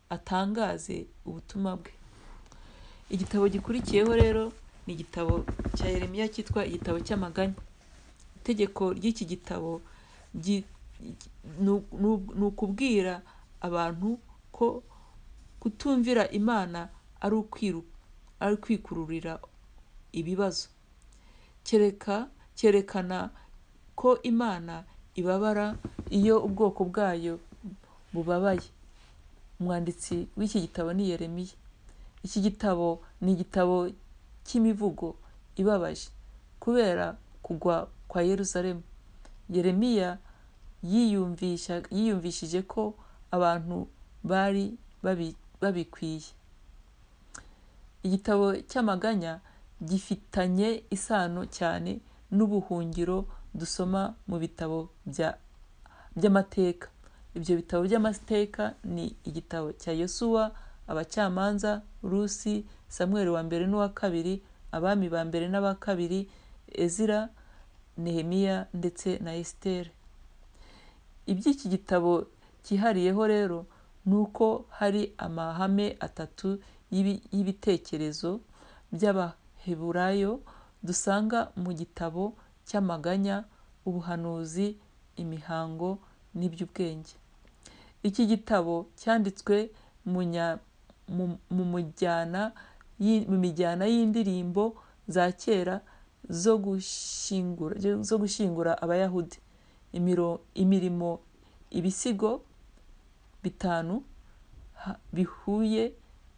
atangaze ubutumwa bwe. Igitabo gikurikiyeho rero ni igitabo cya Yeremiya cyitwa igitabo cy'amaganya. Itegeko ry'iki gitabo ni ukubwira abantu ko kutumvira Imana ari ukwikururira ibibazo. Cyerekana ko Imana ibabara iyo ubwoko bwayo bubabaye. Umwanditsi w'iki gitabo ni Yeremiya. Iki gitabo ni igitabo cy'imivugo ibabaje kubera kugwa kwa Yeruzalemu. Yeremiya yiyumvishije ko abantu bari babikwiye. Igitabo cy'amaganya gifitanye isano cyane n'ubuhungiro dusoma mu bitabo by'amateka. Ibyo bitabo by'amateka ni igitabo cya Yosuwa, Abacamanza, Rusi, Samweli wa mbere n'uwa kabiri, Abami ba mbere n'aba kabiri, Ezira, Nehemiya ndetse na Esiteri. Iby'iki gitabo cyihariyeho rero ni uko hari amahame atatu y'ibitekerezo by'Abaheburayo dusanga mu gitabo cy'amaganya, ubuhanuzi, imihango n'iby'ubwenge. Iki gitabo cyanditswe mu mijyana y'indirimbo za kera zo gushyingura Abayahudi. Imirimo ibisigo 5 bihuye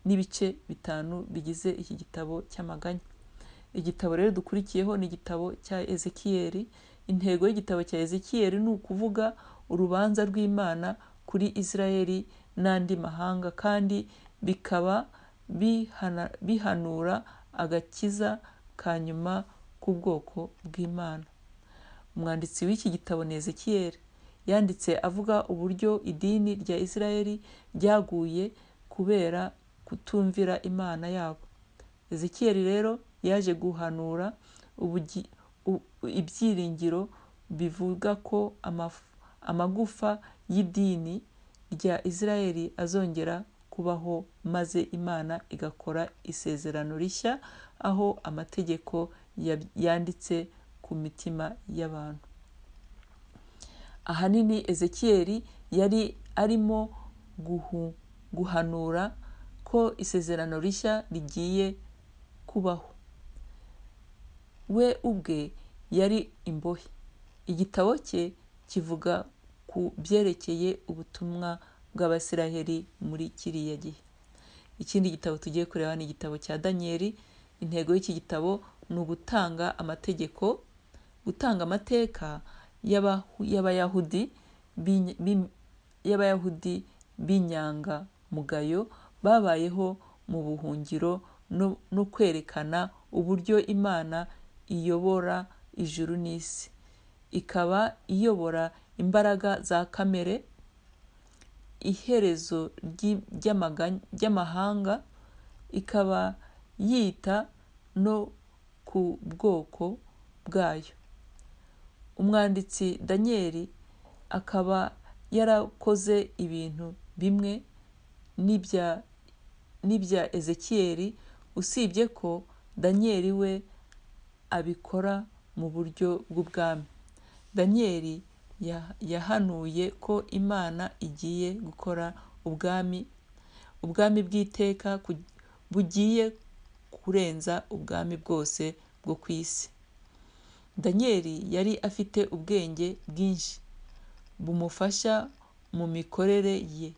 n'ibice 5 bigize iki gitabo cy'amaganya. Igitabo rero dukurikiyeho ni igitabo cya Ezekiyeli. Intego y'igitabo cya Ezekiyeli ni ukuvuga urubanza rw'Imana kuri Isirayeli n'andi mahanga, kandi bikaba bihanura agakiza ka nyuma k'ubwoko bw'Imana. Umwanditsi w'iki gitabo ni Ezekiyeli. Yanditse avuga uburyo idini rya Isirayeli ryaguye kubera kutumvira Imana yabo. Ezekiyeli rero yaje guhanura ibyiringiro bivuga ko amagufa y'idini rya Isirayeli azongera kubaho, maze Imana igakora isezerano rishya aho amategeko yanditse ku mitima y'abantu. Ahanini Ezekiyeli yari arimo guhanura ko isezerano rishya rigiye kubaho. We ubwe yari imbohe. Igitabo cye kivuga ku byerekeye ubutumwa bw'Abasiraheli muri kiriya gihe. Ikindi gitabo tugiye kureba ni igitabo cya Daniyeli. Intego y'iki gitabo ni ugutanga amategeko, gutanga amateka y'Abayahudi b'inyangamugayo babayeho mu buhungiro no kwerekana uburyo Imana iyobora ijuru n'isi, ikaba iyobora imbaraga za kamere, iherezo ry'amahanga, ikaba yita no ku bwoko bwayo. Umwanditsi Daniyeli akaba yarakoze ibintu bimwe n'ibya Ezekiyeli, usibye ko Daniyeli we abikora mu buryo bw'ubwami. Daniyeli yahanuye ko Imana igiye gukora ubwami bw'iteka bugiye kurenza ubwami bwose bwo ku isi. Daniyeli yari afite ubwenge bwinshi bumufasha mu mikorere ye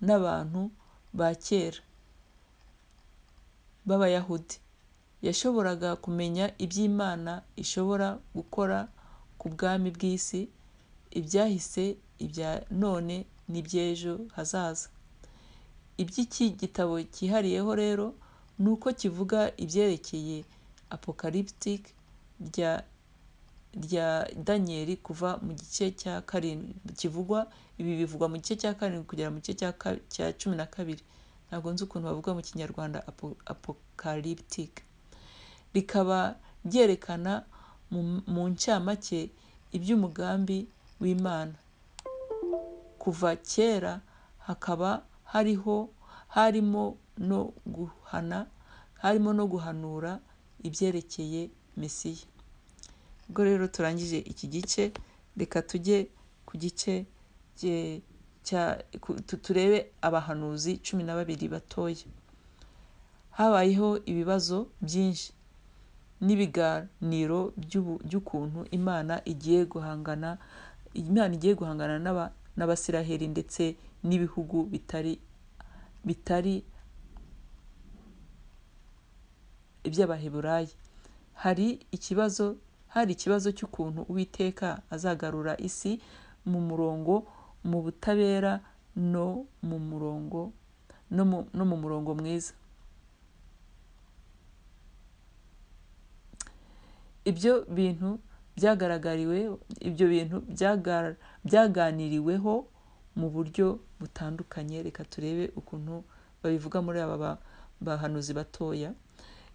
n'abantu ba kera b'Abayahudi. Yashoboraga kumenya iby'Imana ishobora gukora ku bwami bw'isi, ibyahise, ibya none n'iby'ejo hazaza. Iby'iki gitabo cyihariyeho rero ni uko kivuga ibyerekeye apocalyptic rya Daniyeli kuva mu gice cya 7 kivugwa, ibi bivugwa mu gice cya 7 kugera mu gice cya 12. Ntabwo nzi ukuntu bavuga mu Kinyarwanda apocalyptic. Rikaba ryerekana mu ncamake iby'umugambi w'Imana. Kuva kera hakaba harimo no guhanura ibyerekeye Mesiya. Ubwo rero turangije iki gice, reka tujye ku gice turebe abahanuzi 12 batoya. Habayeho ibibazo byinshi n'ibiganiro by'ukuntu Imana igiye guhangana n'Abasiraheli ndetse n'ibihugu bitari iby'Abaheburayi. Hari ikibazo cy'ukuntu Uwiteka azagarura isi mu murongo, mu butabera no mu murongo no mu murongo mwiza. Ibyo bintu byaganiriweho mu buryo butandukanye. Reka turebe ukuntu babivuga muri aba bahanuzi batoya.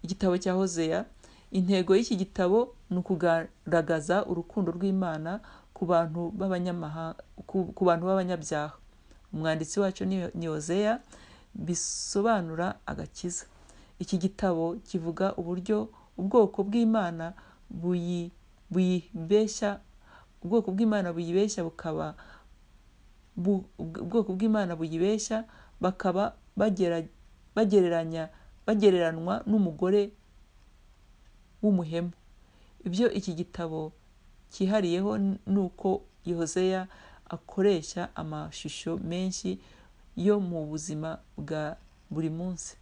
Igitabo cya Hozeya, intego y'iki gitabo ni ukugaragaza urukundo rw'Imana ku bantu b'abanyabyaha. Umwanditsi wacu ni Hozeya, bisobanura agakiza. Iki gitabo kivuga uburyo ubwoko bw'Imana buyibeshya, ubwoko bw'Imana buyibeshya bukaba ubwoko bw'Imana buyibeshya bakaba bagereranwa n'umugore w'umuhemu. Ibyo iki gitabo cyihariyeho ni uko Hozeya akoresha amashusho menshi yo mu buzima bwa buri munsi.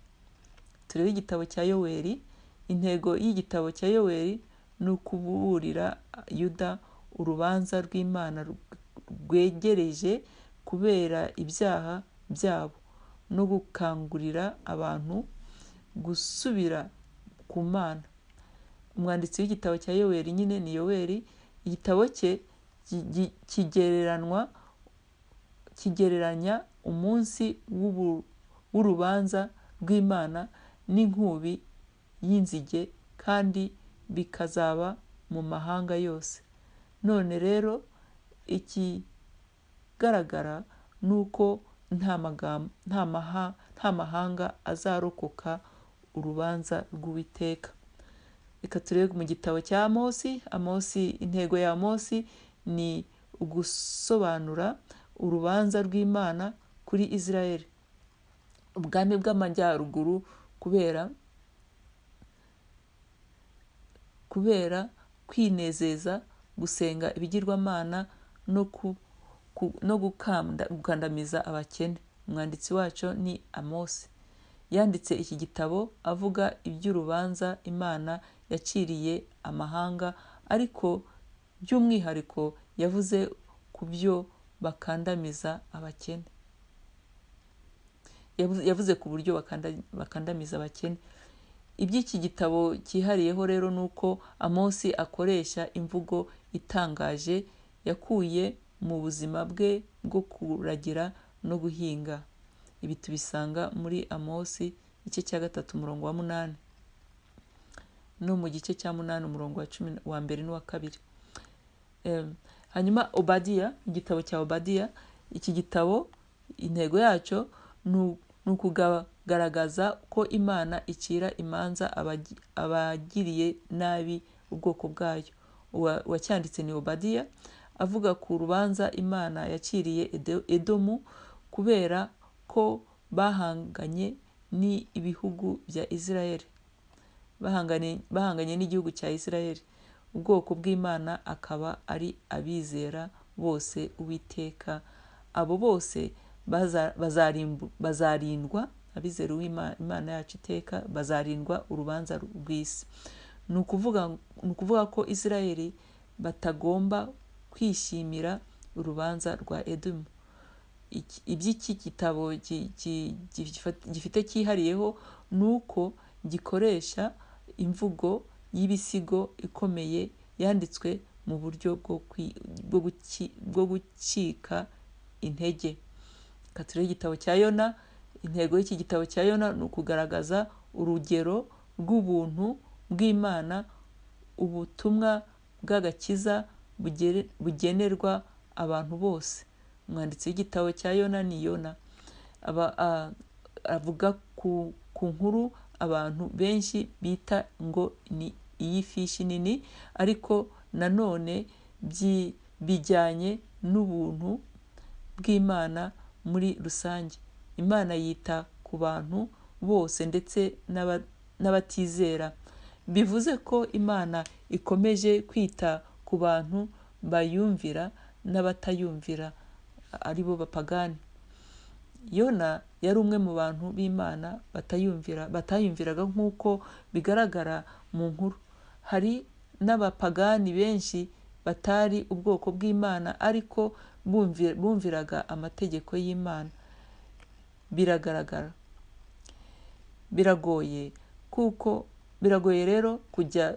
Turebe igitabo cya Yoweri. Intego y'igitabo cya Yoweri ni ukuburira Yuda urubanza rw'Imana rwegereje kubera ibyaha byabo no gukangurira abantu gusubira ku Mana. Umwanditsi w'igitabo cya Yoweri nyine ni Yoweri. Igitabo cye kigereranya umunsi w'urubanza rw'Imana n'inkubi y'inzige, kandi bikazaba mu mahanga yose. None rero ikigaragara ni uko nta mahanga azarokoka urubanza rw'Uwiteka. Reka turebe mu gitabo cya Amosi. Amosi, intego ya Amosi ni ugusobanura urubanza rw'Imana kuri Israel, ubwami bw'amajyaruguru, kubera kwinezeza, gusenga ibigirwamana no gukandamiza abakene. Umwanditsi wacu ni Amosi. Yanditse iki gitabo avuga iby'urubanza Imana yaciriye amahanga, ariko by'umwihariko yavuze ku byo bakandamiza abakene. Yavuze ku buryo bakandamiza abakene. Iby'iki gitabo cyihariyeho rero ni uko Amosi akoresha imvugo itangaje yakuye mu buzima bwe bwo kuragira no guhinga. Ibi tubisanga muri Amosi igice cya 3 umurongo wa 8 no mu gice cya 8 umurongo wa 10 wa mbere n'uwa 2. Hanyuma Obadiya, igitabo cya Obadiya, iki gitabo intego yacyo ni ukugaragaza ko Imana icira imanza abagiriye nabi ubwoko bwayo. Uwacyanditse ni Obadiya, avuga ku rubanza Imana yaciriye Edomu kubera ko bahanganye n'ibihugu bya Israel, bahanganye n'igihugu cya Israel. Ubwoko bw'Imana akaba ari abizera bose Uwiteka. Abo bose bazarindwa, abizera Imana yacu iteka bazarindwa urubanza rw'isi. Ni ukuvuga ko Israel batagomba kwishimira urubanza rwa Edomu. Iby'iki gitabo gifite cyihariyeho ni uko gikoresha imvugo y'ibisigo ikomeye yanditswe mu buryo bwo gucika intege. Reka turebe igitabo cya Yona. Intego y'iki gitabo cya Yona ni ukugaragaza urugero rw'ubuntu bw'Imana, ubutumwa bw'agakiza bugenerwa abantu bose. Umwanditsi w'igitabo cya Yona ni Yona. Avuga ku nkuru abantu benshi bita ngo ni iy'ifishi nini, ariko nanone bijyanye n'ubuntu bw'Imana muri rusange. Imana yita ku bantu bose ndetse n'abatizera. Bivuze ko Imana ikomeje kwita ku bantu bayumvira n'abatayumvira, aribo bapagani. Yona yari umwe mu bantu b'Imana batayumviraga nk'uko bigaragara mu nkuru. Hari n'abapagani benshi batari ubwoko bw'Imana ariko bumviraga amategeko y'Imana. Biragaragara, biragoye kuko biragoye rero kujya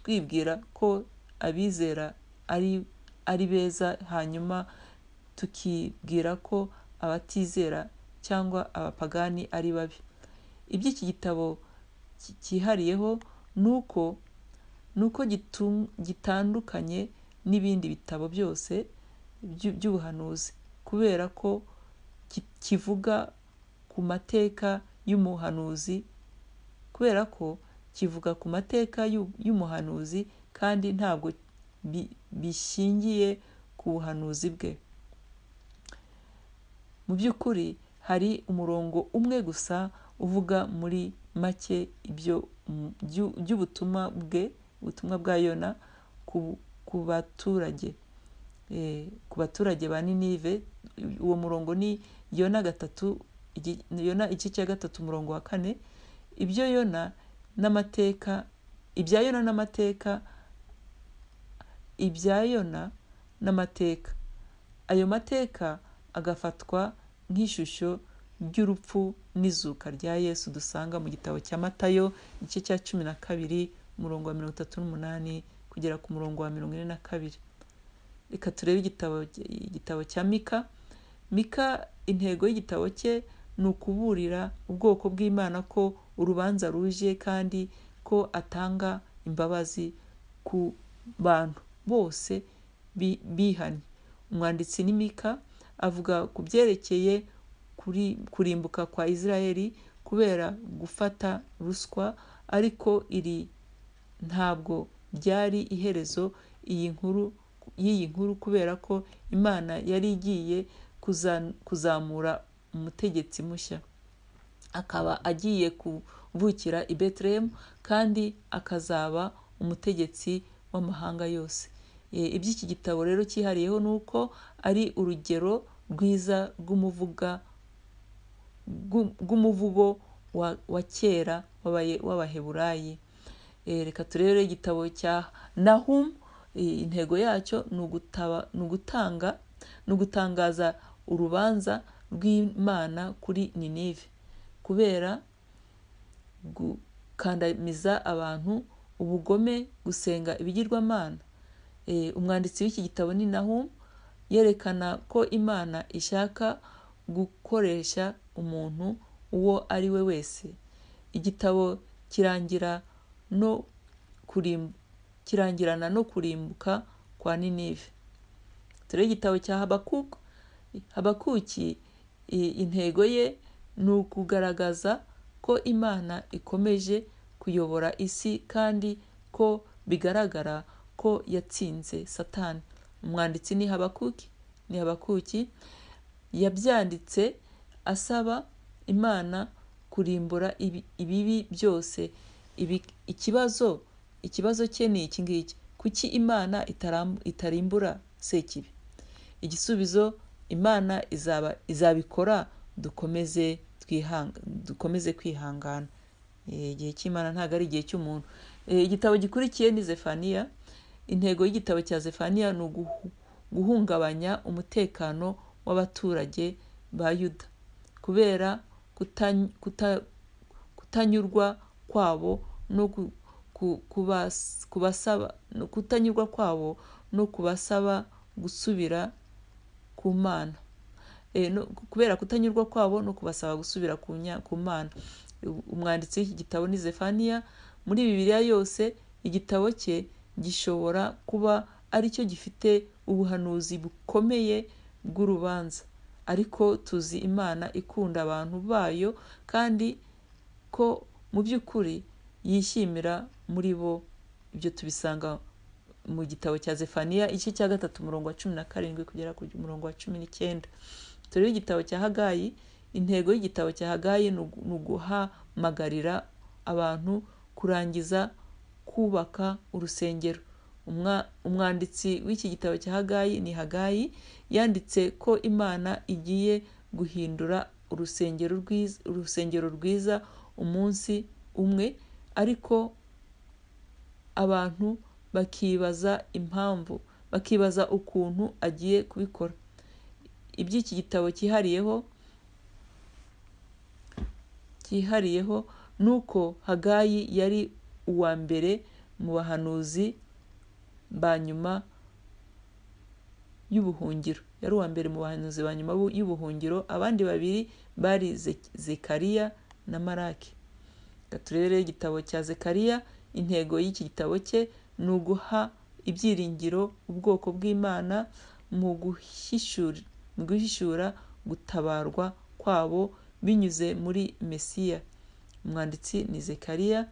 twibwira ko abizera ari beza, hanyuma tukibwira ko abatizera cyangwa abapagani ari babi. Iby'iki gitabo cyihariyeho nuko gitandukanye n'ibindi bitabo byose by'ubuhanuzi, kubera ko kivuga ku mateka y'umuhanuzi, kubera ko kivuga ku mateka y'umuhanuzi kandi ntabwo bishingiye ku buhanuzi bwe. Mu by'ukuri hari umurongo umwe gusa uvuga muri make ibyo by'ubutumwa bwe, ubutumwa bwa Yona ku baturage, ku baturage ba Ninive. Uwo murongo ni Yona 3, Yona igice cya 3 umurongo wa 4. Ibyo Yona n'amateka, ibya Yona n'amateka, ibya Yona n'amateka. Ayo mateka agafatwa nk'ishusho ry'urupfu n'izuka rya Yesu dusanga mu gitabo cya Matayo igice cya 12 umurongo wa 38 kugera ku murongo wa 42. Reka turebe igitabo cya Mika. Mika, intego y'igitabo cye ni ukuburira ubwoko bw'Imana ko urubanza ruje kandi ko atanga imbabazi ku bantu bose bihanye. Umwanditsi ni Mika, avuga ku byerekeye kurimbuka kwa Israeli kubera gufata ruswa, ariko iri Ntabwo byari iherezo y'iyi nkuru kubera ko Imana yari igiye kuzamura umutegetsi mushya, akaba agiye kuvukira i Betelehemu kandi akazaba umutegetsi w'amahanga yose. Iby'iki gitabo rero cyihariyeho ni uko ari urugero rwiza rw'umuvugo wa kera w'Abaheburayi. Reka turebe igitabo cya Nahum. Intego yacyo ni ugutangaza urubanza rw'Imana kuri Ninive kubera gukandamiza abantu, ubugome, gusenga ibigirwamana. Umwanditsi w'iki gitabo ni Nahum, yerekana ko Imana ishaka gukoresha umuntu uwo ari we wese. Igitabo kirangirana no kurimbuka kwa Ninive. Turebe igitabo cya Habakuku. Habakuki intego ye ni ukugaragaza ko Imana ikomeje kuyobora isi kandi ko bigaragara ko yatsinze Satani. Umwanditsi ni Habakuki. Yabyanditse asaba Imana kurimbura ibibi byose. Ikibazo cye ni iki ngiki: kuki Imana itarimbura Sekibi? Igisubizo: Imana izabikora, dukomeze kwihangana. Igihe cy'Imana ntabwo ari igihe cy'umuntu. Igitabo gikurikiye ni Zefaniya. Intego y'igitabo cya Zefaniya ni guhungabanya umutekano w'abaturage ba Yuda kubera kutanyurwa kwabo no kutanyurwa kwabo no kubasaba gusubira ku Mana. Kubera kutanyurwa kwabo no kubasaba gusubira ku Mana. Umwanditsi w'iki gitabo ni Zefaniya. Muri Bibiliya yose igitabo cye gishobora kuba aricyo gifite ubuhanuzi bukomeye bw'urubanza, ariko tuzi Imana ikunda abantu bayo kandi ko mu by'ukuri yishimira muri bo. Ibyo tubisanga mu gitabo cya Zefaniya igice cya 3 umurongo wa 17 kugera ku murongo wa 19. Turebe igitabo cya Hagayi. Intego y'igitabo cya Hagayi ni uguhamagarira abantu kurangiza kubaka urusengero. Umwanditsi w'iki gitabo cya Hagayi ni Hagayi. Yanditse ko Imana igiye guhindura urusengero rwiza umunsi umwe, ariko abantu bakibaza impamvu, bakibaza ukuntu agiye kubikora. Iby'iki gitabo cyihariyeho nuko Hagayi yari uwa mbere mu bahanuzi ba nyuma y'ubuhungiro. Yari uwa mbere mu bahanuzi ba nyuma y'ubuhungiro. Abandi babiri bari Zekariya na Maraki. Turebe igitabo cya Zekariya. Intego y'iki gitabo cye ni uguha ibyiringiro ubwoko bw'Imana mu guhishura gutabarwa kwabo binyuze muri Mesiya. Umwanditsi ni Zekariya.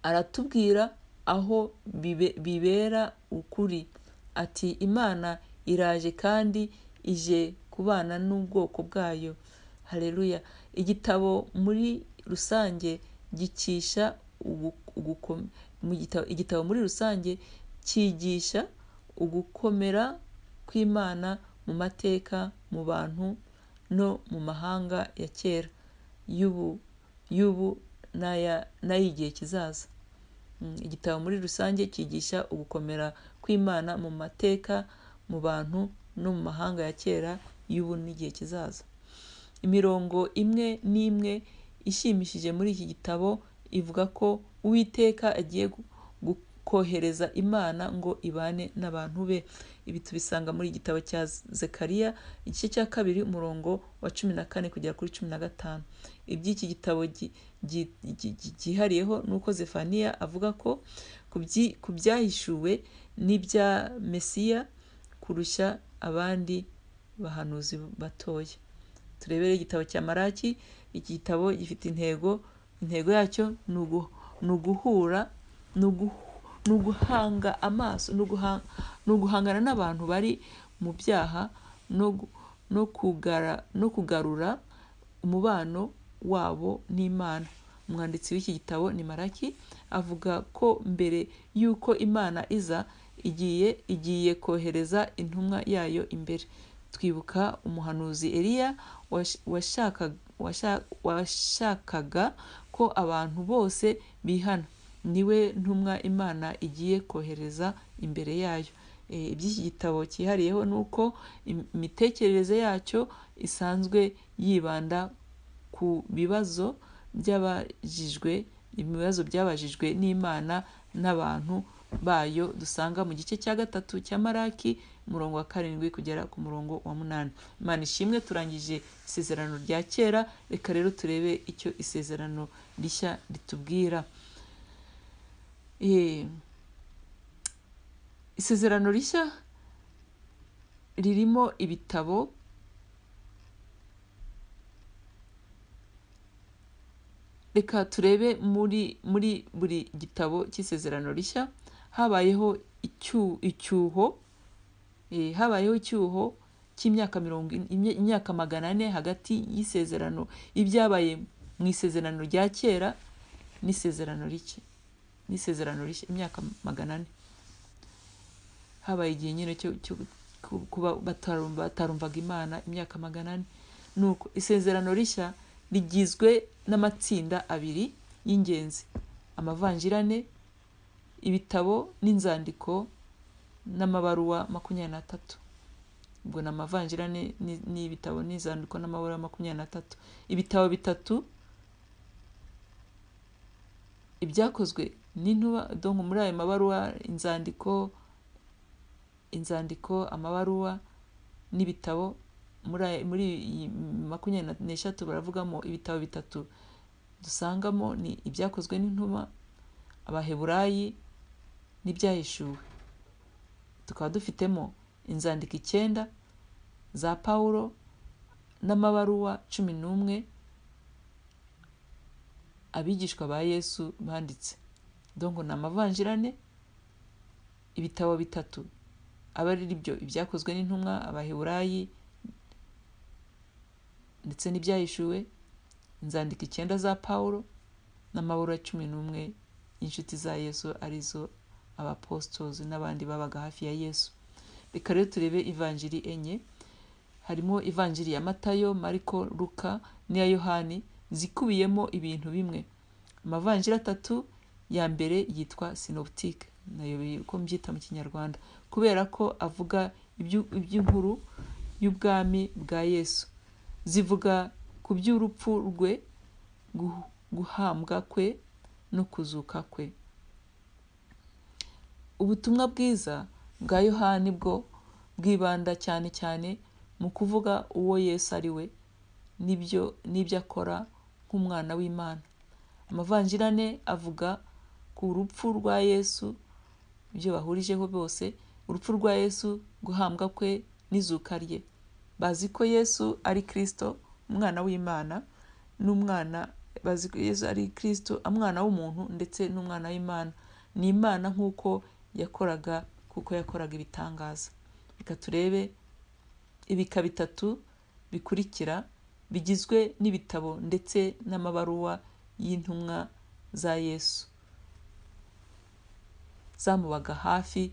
Aratubwira aho bibera ukuri, ati Imana iraje kandi ije kubana n'ubwoko bwayo. Haleluya. Igitabo muri rusange gicisha igitabo muri rusange cyigisha ugukomera kw'Imana mu mateka, mu bantu no mu mahanga ya kera, y'ubu n'ay'igihe kizaza. Igitabo muri rusange cyigisha ugukomera kw'Imana mu mateka, mu bantu no mu mahanga ya kera, y'ubu n'igihe kizaza. Imirongo imwe n'imwe ishimishije muri iki gitabo ivuga ko Uwiteka agiye kohereza Imana ngo ibane n'abantu be. Ibi tubisanga muri igitabo cya Zekariya igice cya 2 umurongo wa 14 kugera kuri 15. Iby'iki gitabo cyihariyeho nuko Zefaniya avuga ko ku byahishuwe n'ibya Mesiya kurusha abandi bahanuzi batoya. Turebere igitabo cya Maraki. Iki gitabo gifite intego yacyo ni Ni uguhura, ni uguhanga amaso, ni uguhangana n'abantu bari mu byaha no kugarura umubano wabo n'Imana. Umwanditsi w'iki gitabo ni Malaki, avuga ko mbere y'uko Imana iza igiye kohereza intumwa yayo imbere. Twibuka umuhanuzi Eliya washakaga ko abantu bose bihana. Niwe ntumwa Imana igiye kohereza imbere yayo. Iby'iki gitabo cyihariyeho ni uko imitekerereze yacyo isanzwe yibanda ku bibazo byabajijwe, ibibazo byabajijwe n'Imana n'abantu bayo, dusanga mu gice cya 3 cya Malaki, umurongo wa 7 kugera ku murongo wa 8. Imana ishimwe, turangije isezerano rya kera, reka rero turebe icyo isezerano rishya ritubwira. Isezerano rishya ririmo ibitabo Reka turebe muri buri gitabo cy'isezerano rishya habayeho icyuho, habayeho icyuho cy'imyaka imyaka 400 hagati y'isezerano, ibyabaye mu isezerano rya kera n'isezerano rishya, n'isezerano rishya, imyaka 400. Habaye igihe nyine cyo kuba batarumvaga Imana imyaka 400. Nuko isezerano rishya rigizwe n'amatsinda abiri y'ingenzi: amavanjirane, ibitabo n'inzandiko, n'amabaruwa 23. Ubwo ni amavanjirane n'ibitabo n'inzandiko n'amabaruwa 23. Ibitabo bitatu, ibyakozwe n'intumwa, donc muri ayo mabaruwa, inzandiko, amabaruwa n'ibitabo, muri 23 baravugamo ibitabo bitatu dusangamo ni ibyakozwe n'intumwa, Abaheburayi n'ibyahishuwe. Tukaba dufitemo inzandiko 9 za Paulo n'amabaruwa 11 abigishwa ba Yesu banditse. Donc ni amavanjirane, ibitabo bitatu aba ari byo ibyakozwe n'intumwa, Abaheburayi ndetse n'ibyahishuwe, inzandiko 9 za Paulo n'amabaruwa 11 y'inshuti za Yesu, arizo abapostozi n'abandi babaga hafi ya Yesu. Reka rero turebe ivanjiri 4. Harimo ivanjiri ya Matayo, Mariko, Luka n'iya Yohani, zikubiyemo ibintu bimwe. Amavanjiri 3 ya mbere yitwa synoptique, nayo uko mbyita mu Kinyarwanda, kubera ko avuga iby'inkuru y'ubwami bwa Yesu. Zivuga ku by'urupfu rwe, guhambwa kwe no kuzuka kwe. Ubutumwa bwiza bwa Yohani bwo bwibanda cyane cyane mu kuvuga uwo Yesu ari we n'ibyo akora nk'umwana w'Imana. Amavanjirane avuga ku rupfu rwa Yesu, ibyo bahurijeho bose, urupfu rwa Yesu, guhambwa kwe n'izuka rye. Bazi ko Yesu ari Kristo, umwana w'Imana, n'umwana, bazi ko Yesu ari Kristo, umwana w'umuntu ndetse n'umwana w'Imana. Ni Imana nk'uko yakoraga, kuko yakoraga ibitangaza. Reka turebe ibika bitatu bikurikira bigizwe n'ibitabo ndetse n'amabaruwa y'intumwa za Yesu zamubaga hafi,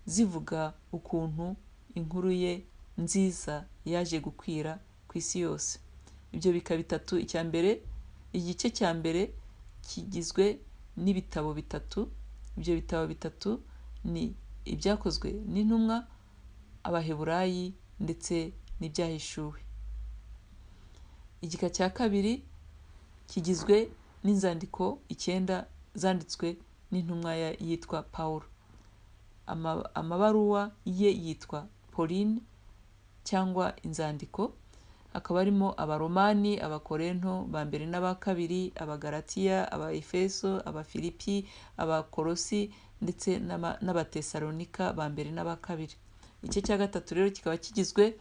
zivuga ukuntu inkuru ye nziza yaje gukwira ku isi yose. Ibyo bika bitatu, icya mbere, igice cya mbere kigizwe n'ibitabo bitatu. Ibyo bitabo bitatu ni ibyakozwe n'intumwa, Abaheburayi ndetse n'ibyahishuwe. Igika cya kabiri kigizwe n'inzandiko 9 zanditswe n'intumwa yitwa Paulo. Amabaruwa ye yitwa Pauline cyangwa inzandiko, akaba arimo Abaromani, Abakorento ba mbere n'aba kabiri, Abagalatiya, Abaefeso, Abafilipi, Abakolosi ndetse n'Abatesalonika ba mbere n'aba kabiri. Igice cya gatatu rero kikaba kigizwe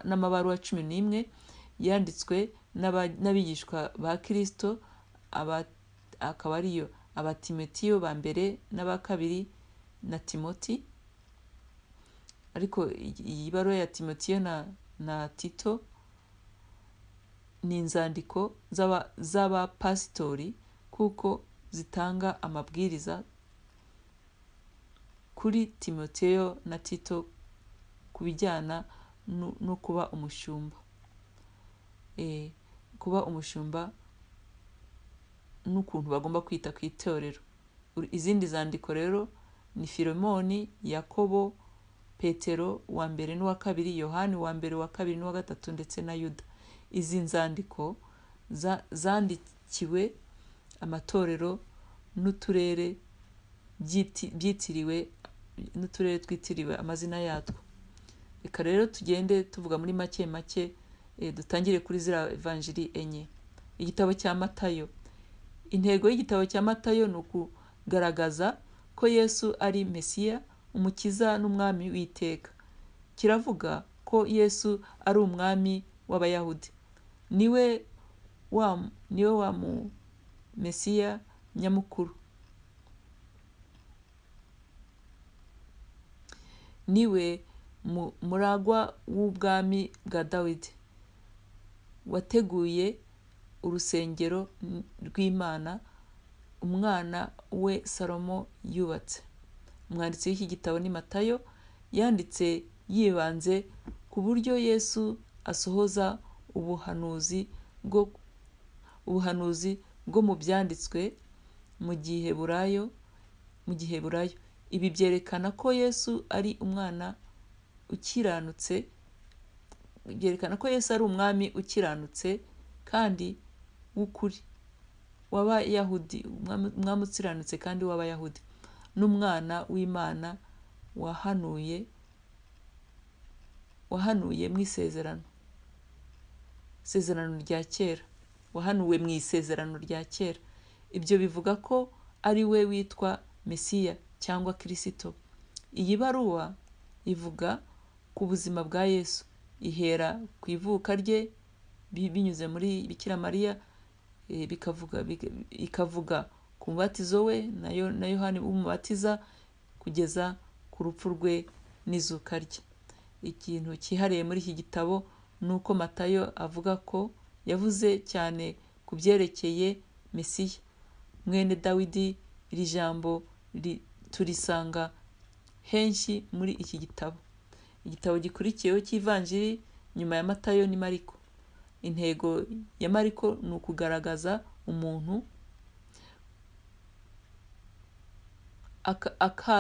n'amabaruwa 11 yanditswe n'abigishwa ba Kristo, akaba ariyo Abatimotiyo ba mbere n'aba kabiri na Timoti. Ariko iyi baruwa ya Timotiyo na Tito ni inzandiko z'abapasitori kuko zitanga amabwiriza kuri Timoteyo na Tito ku bijyana no kuba umushumba, kuba umushumba n'ukuntu bagomba kwita ku itorero. Izindi zandiko rero ni Filemoni, Yakobo, Petero wa mbere n'uwa kabiri, Yohani wa mbere, wa kabiri n'uwa gatatu ndetse na Yuda. Izi nzandiko zandikiwe amatorero n'uturere byitiriwe n'uturere twitiriwe amazina yatwo. Reka rero tugende tuvuga muri make make, dutangire kuri ziriya evanjiri enye. Igitabo cya Matayo. Intego y'igitabo cya Matayo ni ukugaragaza ko Yesu ari Mesiya, umukiza n'umwami w'iteka. Kiravuga ko Yesu ari umwami w'Abayahudi. Niwe wa mu Mesiya nyamukuru. Niwe muragwa w'ubwami bwa Dawidi, wateguye urusengero rw'Imana umwana we Salomo yubatse. Umwanditsi w'iki gitabo ni Matayo, yanditse yibanze ku buryo Yesu asohoza ubuhanuzi bwo mu byanditswe mu Giheburayo. Ibi byerekana ko Yesu ari umwana ukiranutse, byerekana ko Yesu ari umwami ukiranutse kandi w'ukuri w'Abayahudi, umwami ukiranutse kandi w'Abayahudi, n'umwana w'Imana wahanuye mu isezerano rya kera, wahanuwe mu isezerano rya kera. Ibyo bivuga ko ari we witwa Mesiya cyangwa Kristo. Iyi baruwa ivuga ku buzima bwa Yesu, ihera ku ivuka rye binyuze muri Bikira Mariya, ikavuga ku mubatizo we na Yohani umubatiza kugeza ku rupfu rwe n'izuka rye. Ikintu cyihariye muri iki gitabo ni uko Matayo avuga ko yavuze cyane ku byerekeye Mesiya mwene Dawidi. Iri jambo turisanga henshi muri iki gitabo. Igitabo gikurikiyeho cy'ivanjiri nyuma ya Matayo ni Mariko. Intego ya Mariko ni ukugaragaza umuntu,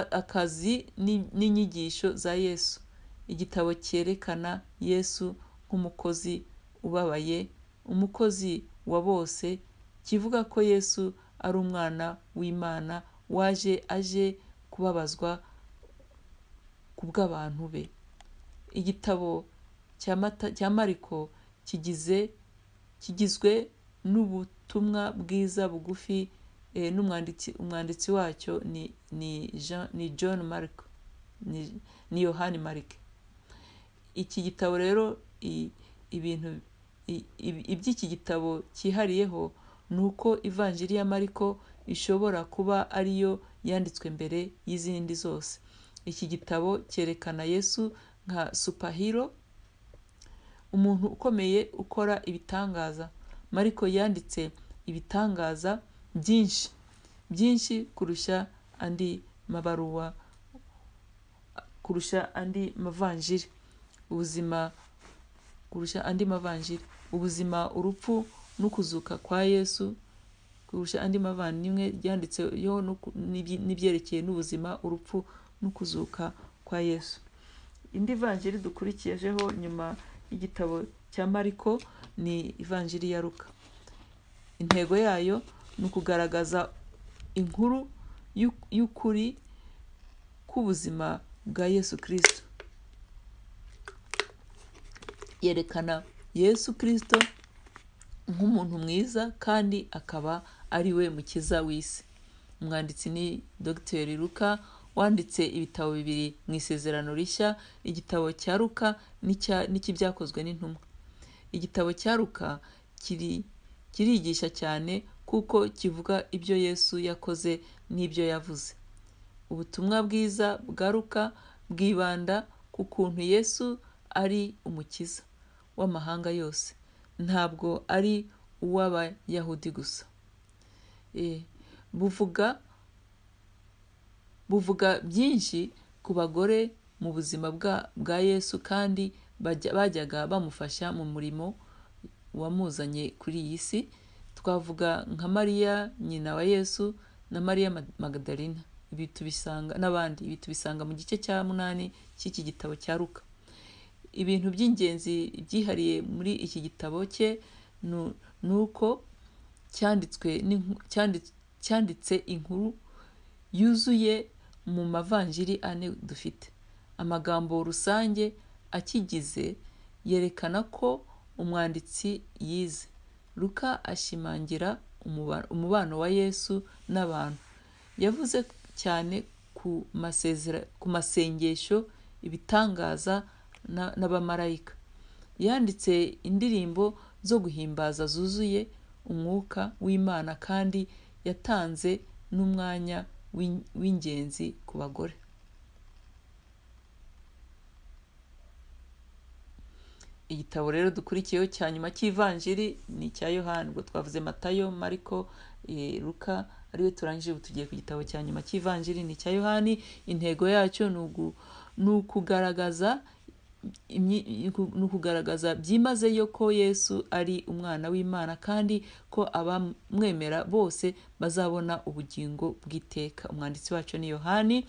akazi n'inyigisho za Yesu. Igitabo cyerekana Yesu nk'umukozi ubabaye, umukozi wa bose, kivuga ko Yesu ari umwana w'Imana waje aje kubabazwa ku bw'abantu be. Igitabo cya Mariko kigizwe n'ubutumwa bwiza bugufi, n'umwanditsi wacyo ni John Mark, ni Yohani Mark. Iki gitabo rero ibintu iby'iki gitabo cyihariyeho ni uko ivanjiri ya Mariko ishobora kuba ariyo yanditswe mbere y'izindi zose. Iki gitabo cyerekana Yesu nka superhero, umuntu ukomeye ukora ibitangaza. Mariko yanditse ibitangaza byinshi byinshi kurusha andi mabaruwa, kurusha andi mavanjiri. Ubuzima kurusha andi mavanjiri, ubuzima, urupfu n'ukuzuka kwa Yesu kurusha andi mavandimwe yanditse yo n'ibyerekeye n'ubuzima, urupfu n'ukuzuka kwa Yesu. Indi vanjiri dukurikijeho nyuma y'igitabo cya Mariko ni ivanjiri ya Luka. Intego yayo ni ukugaragaza inkuru y'ukuri k'ubuzima bwa Yesu Kristo. Yerekana Yesu Kristo nk'umuntu mwiza kandi akaba ari we mukiza w'isi. Umwanditsi ni Dr. Luka, wanditse ibitabo bibiri mu isezerano rishya, igitabo cya Luka n'icy'ibyakozwe n'intumwa. Igitabo cya Luka kirigisha cyane kuko kivuga ibyo Yesu yakoze n'ibyo yavuze. Ubutumwa bwiza bwa Luka bwibanda ku kuntu Yesu ari umukiza w'amahanga yose, ntabwo ari uw'Abayahudi gusa. Buvuga byinshi ku bagore mu buzima bwa Yesu, kandi bajyaga bamufasha mu murimo wamuzanye kuri iyi si. Twavuga nka Mariya nyina wa Yesu na Mariya Magdalena, ibi tubisanga n'abandi, ibi tubisanga mu gice cya 8 cy'iki gitabo cya Luka. Ibintu by'ingenzi byihariye muri iki gitabo cye ni uko cyanditse inkuru yuzuye mu mavanjiri 4 dufite. Amagambo rusange akigize yerekana ko umwanditsi yize. Luka ashimangira umubano wa Yesu n'abantu. Yavuze cyane ku masengesho, ibitangaza n'abamarayika. Yanditse indirimbo zo guhimbaza zuzuye umwuka w'Imana, kandi yatanze n'umwanya w'ingenzi ku bagore. Igitabo rero dukurikiyeho cya nyuma cy'ivanjiri ni icya Yohani. Ubwo twavuze Matayo, Mariko, Luka, ariwe turangije. Ubu tugiye ku gitabo cya nyuma cy'ivanjiri ni icya Yohani. Intego yacyo ni ukugaragaza byimazeyo ko Yesu ari umwana w'Imana, kandi ko abamwemera bose bazabona ubugingo bw'iteka. Umwanditsi wacu ni Yohani.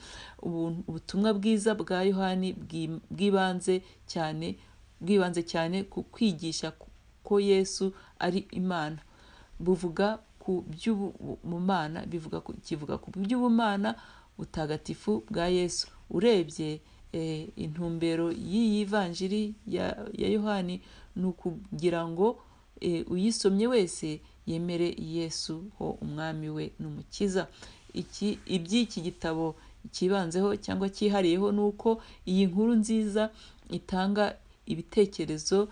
Ubutumwa bwiza bwa Yohani bwibanze cyane ku kwigisha ko Yesu ari Imana. Buvuga ku by'ubumana, kivuga ku by'ubumana butagatifu bwa Yesu. Urebye intumbero y'iyi vanjiri ya Yohani ni ukugira ngo uyisomye wese yemere Yesu ho umwami we n'umukiza. Iby'iki gitabo kibanzeho cyangwa cyihariyeho ni uko iyi nkuru nziza itanga ibitekerezo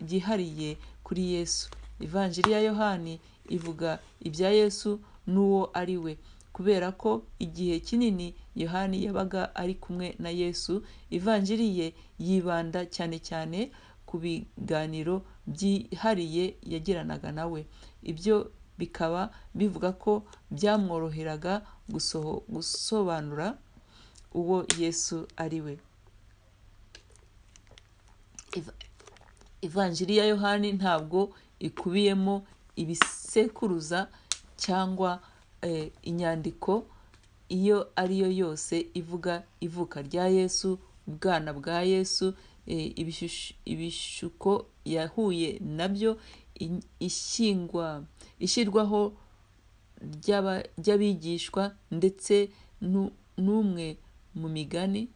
byihariye kuri Yesu. Ivanjiri ya Yohani ivuga ibya Yesu n'uwo ari we. Kubera ko igihe kinini Yohani yabaga ari kumwe na Yesu, ivanjiri ye yibanda cyane cyane ku biganiro byihariye yagiranaga nawe. Ibyo bikaba bivuga ko byamworoheraga gusobanura uwo Yesu ari we. Ivanjiri ya Yohani ntabwo ikubiyemo ibisekuruza cyangwa inyandiko iyo ariyo yose ivuga ivuka rya Yesu, ubwana bwa Yesu, ibishuko yahuye nabyo, ishyirwaho ry'abigishwa, ndetse n'umwe mu migani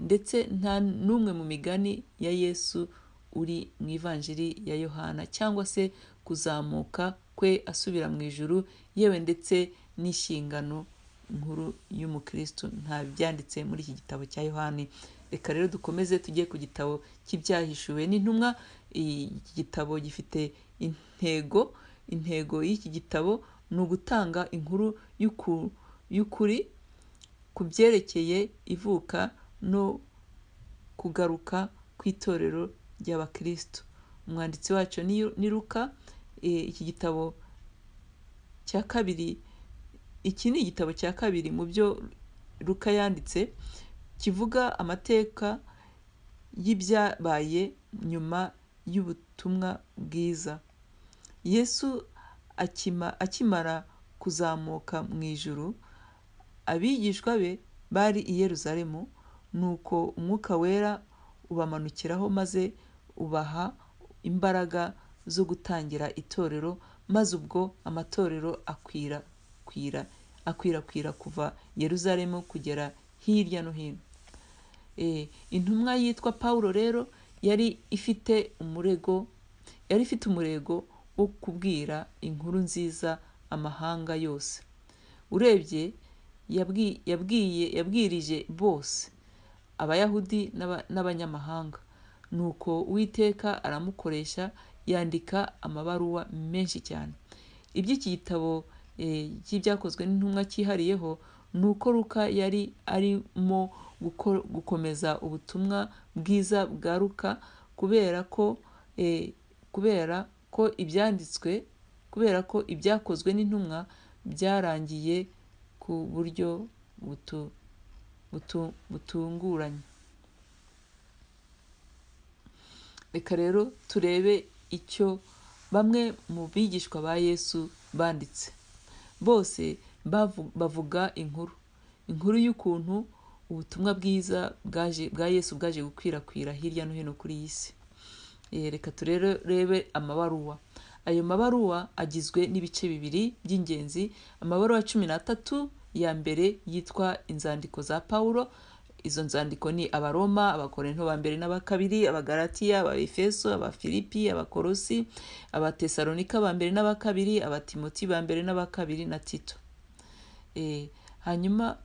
ndetse nta n'umwe mu migani ya Yesu uri mu ivanjiri ya Yohana, cyangwa se kuzamuka kwe asubira mu ijuru, yewe ndetse n'inshingano nkuru y'umukristo nta byanditse muri iki gitabo cya Yohani. Reka rero dukomeze tujye ku gitabo cy'ibyahishuwe n'intumwa. Iki gitabo gifite intego. Intego y'iki gitabo ni ugutanga inkuru y'ukuri ku byerekeye ivuka no kugaruka kw'itorero ry'abakristo. Umwanditsi wacu ni Luka. Iki gitabo cya kabiri, iki ni igitabo cya kabiri mu byo Luka yanditse, kivuga amateka y'ibyabaye nyuma y'ubutumwa bwiza. Yesu akimara kuzamuka mu ijuru, abigishwa be bari i Yerusalemu, nuko umwuka wera ubamanukiraho maze ubaha imbaraga zo gutangira itorero, maze ubwo amatorero akwirakwira kuva Yerusalemu kugera hirya no hino. Intumwa yitwa Paulo rero yari ifite umurego wo kubwira inkuru nziza amahanga yose. Urebye yabwirije bose, Abayahudi n'abanyamahanga. Nuko Uwiteka aramukoresha Yandika amabaruwa menshi cyane. Iby'iki gitabo cy'Ibyakozwe n'Intumwa cyihariyeho ni uko Luka yari arimo gukomeza ubutumwa bwiza bwa Luka, kubera ko ibyanditswe, kubera ko Ibyakozwe n'Intumwa byarangiye ku buryo butunguranye. Reka rero turebe icyo bamwe mu bigishwa ba Yesu banditse. Bose bavuga inkuru y'ukuntu ubutumwa bwiza bwa Yesu bwaje gukwirakwira hirya no hino kuri iyi si. Reka turebe amabaruwa. Ayo mabaruwa agizwe n'ibice bibiri by'ingenzi: amabaruwa 13 ya mbere yitwa Inzandiko za Pawulo. Izo nzandiko ni Abaroma, Abakorento ba mbere n'aba kabiri, Abagalatiya, Abaefeso, Abafilipi, Abakorosi, Abatesalonika ba mbere n'aba kabiri, Abatimoti ba mbere n'aba kabiri na Tito. Hanyuma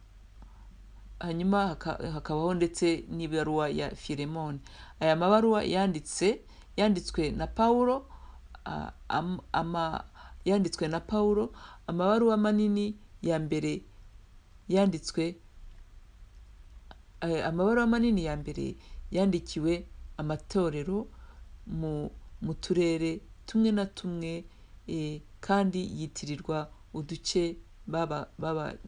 hakabaho ndetse n'ibaruwa ya Filemoni. Aya mabaruwa yanditswe na Pawulo, yanditswe na Pawulo. Amabaruwa manini ya mbere yanditswe, amabaruwa manini ya mbere yandikiwe amatorero mu turere tumwe na tumwe, kandi yitirirwa uduce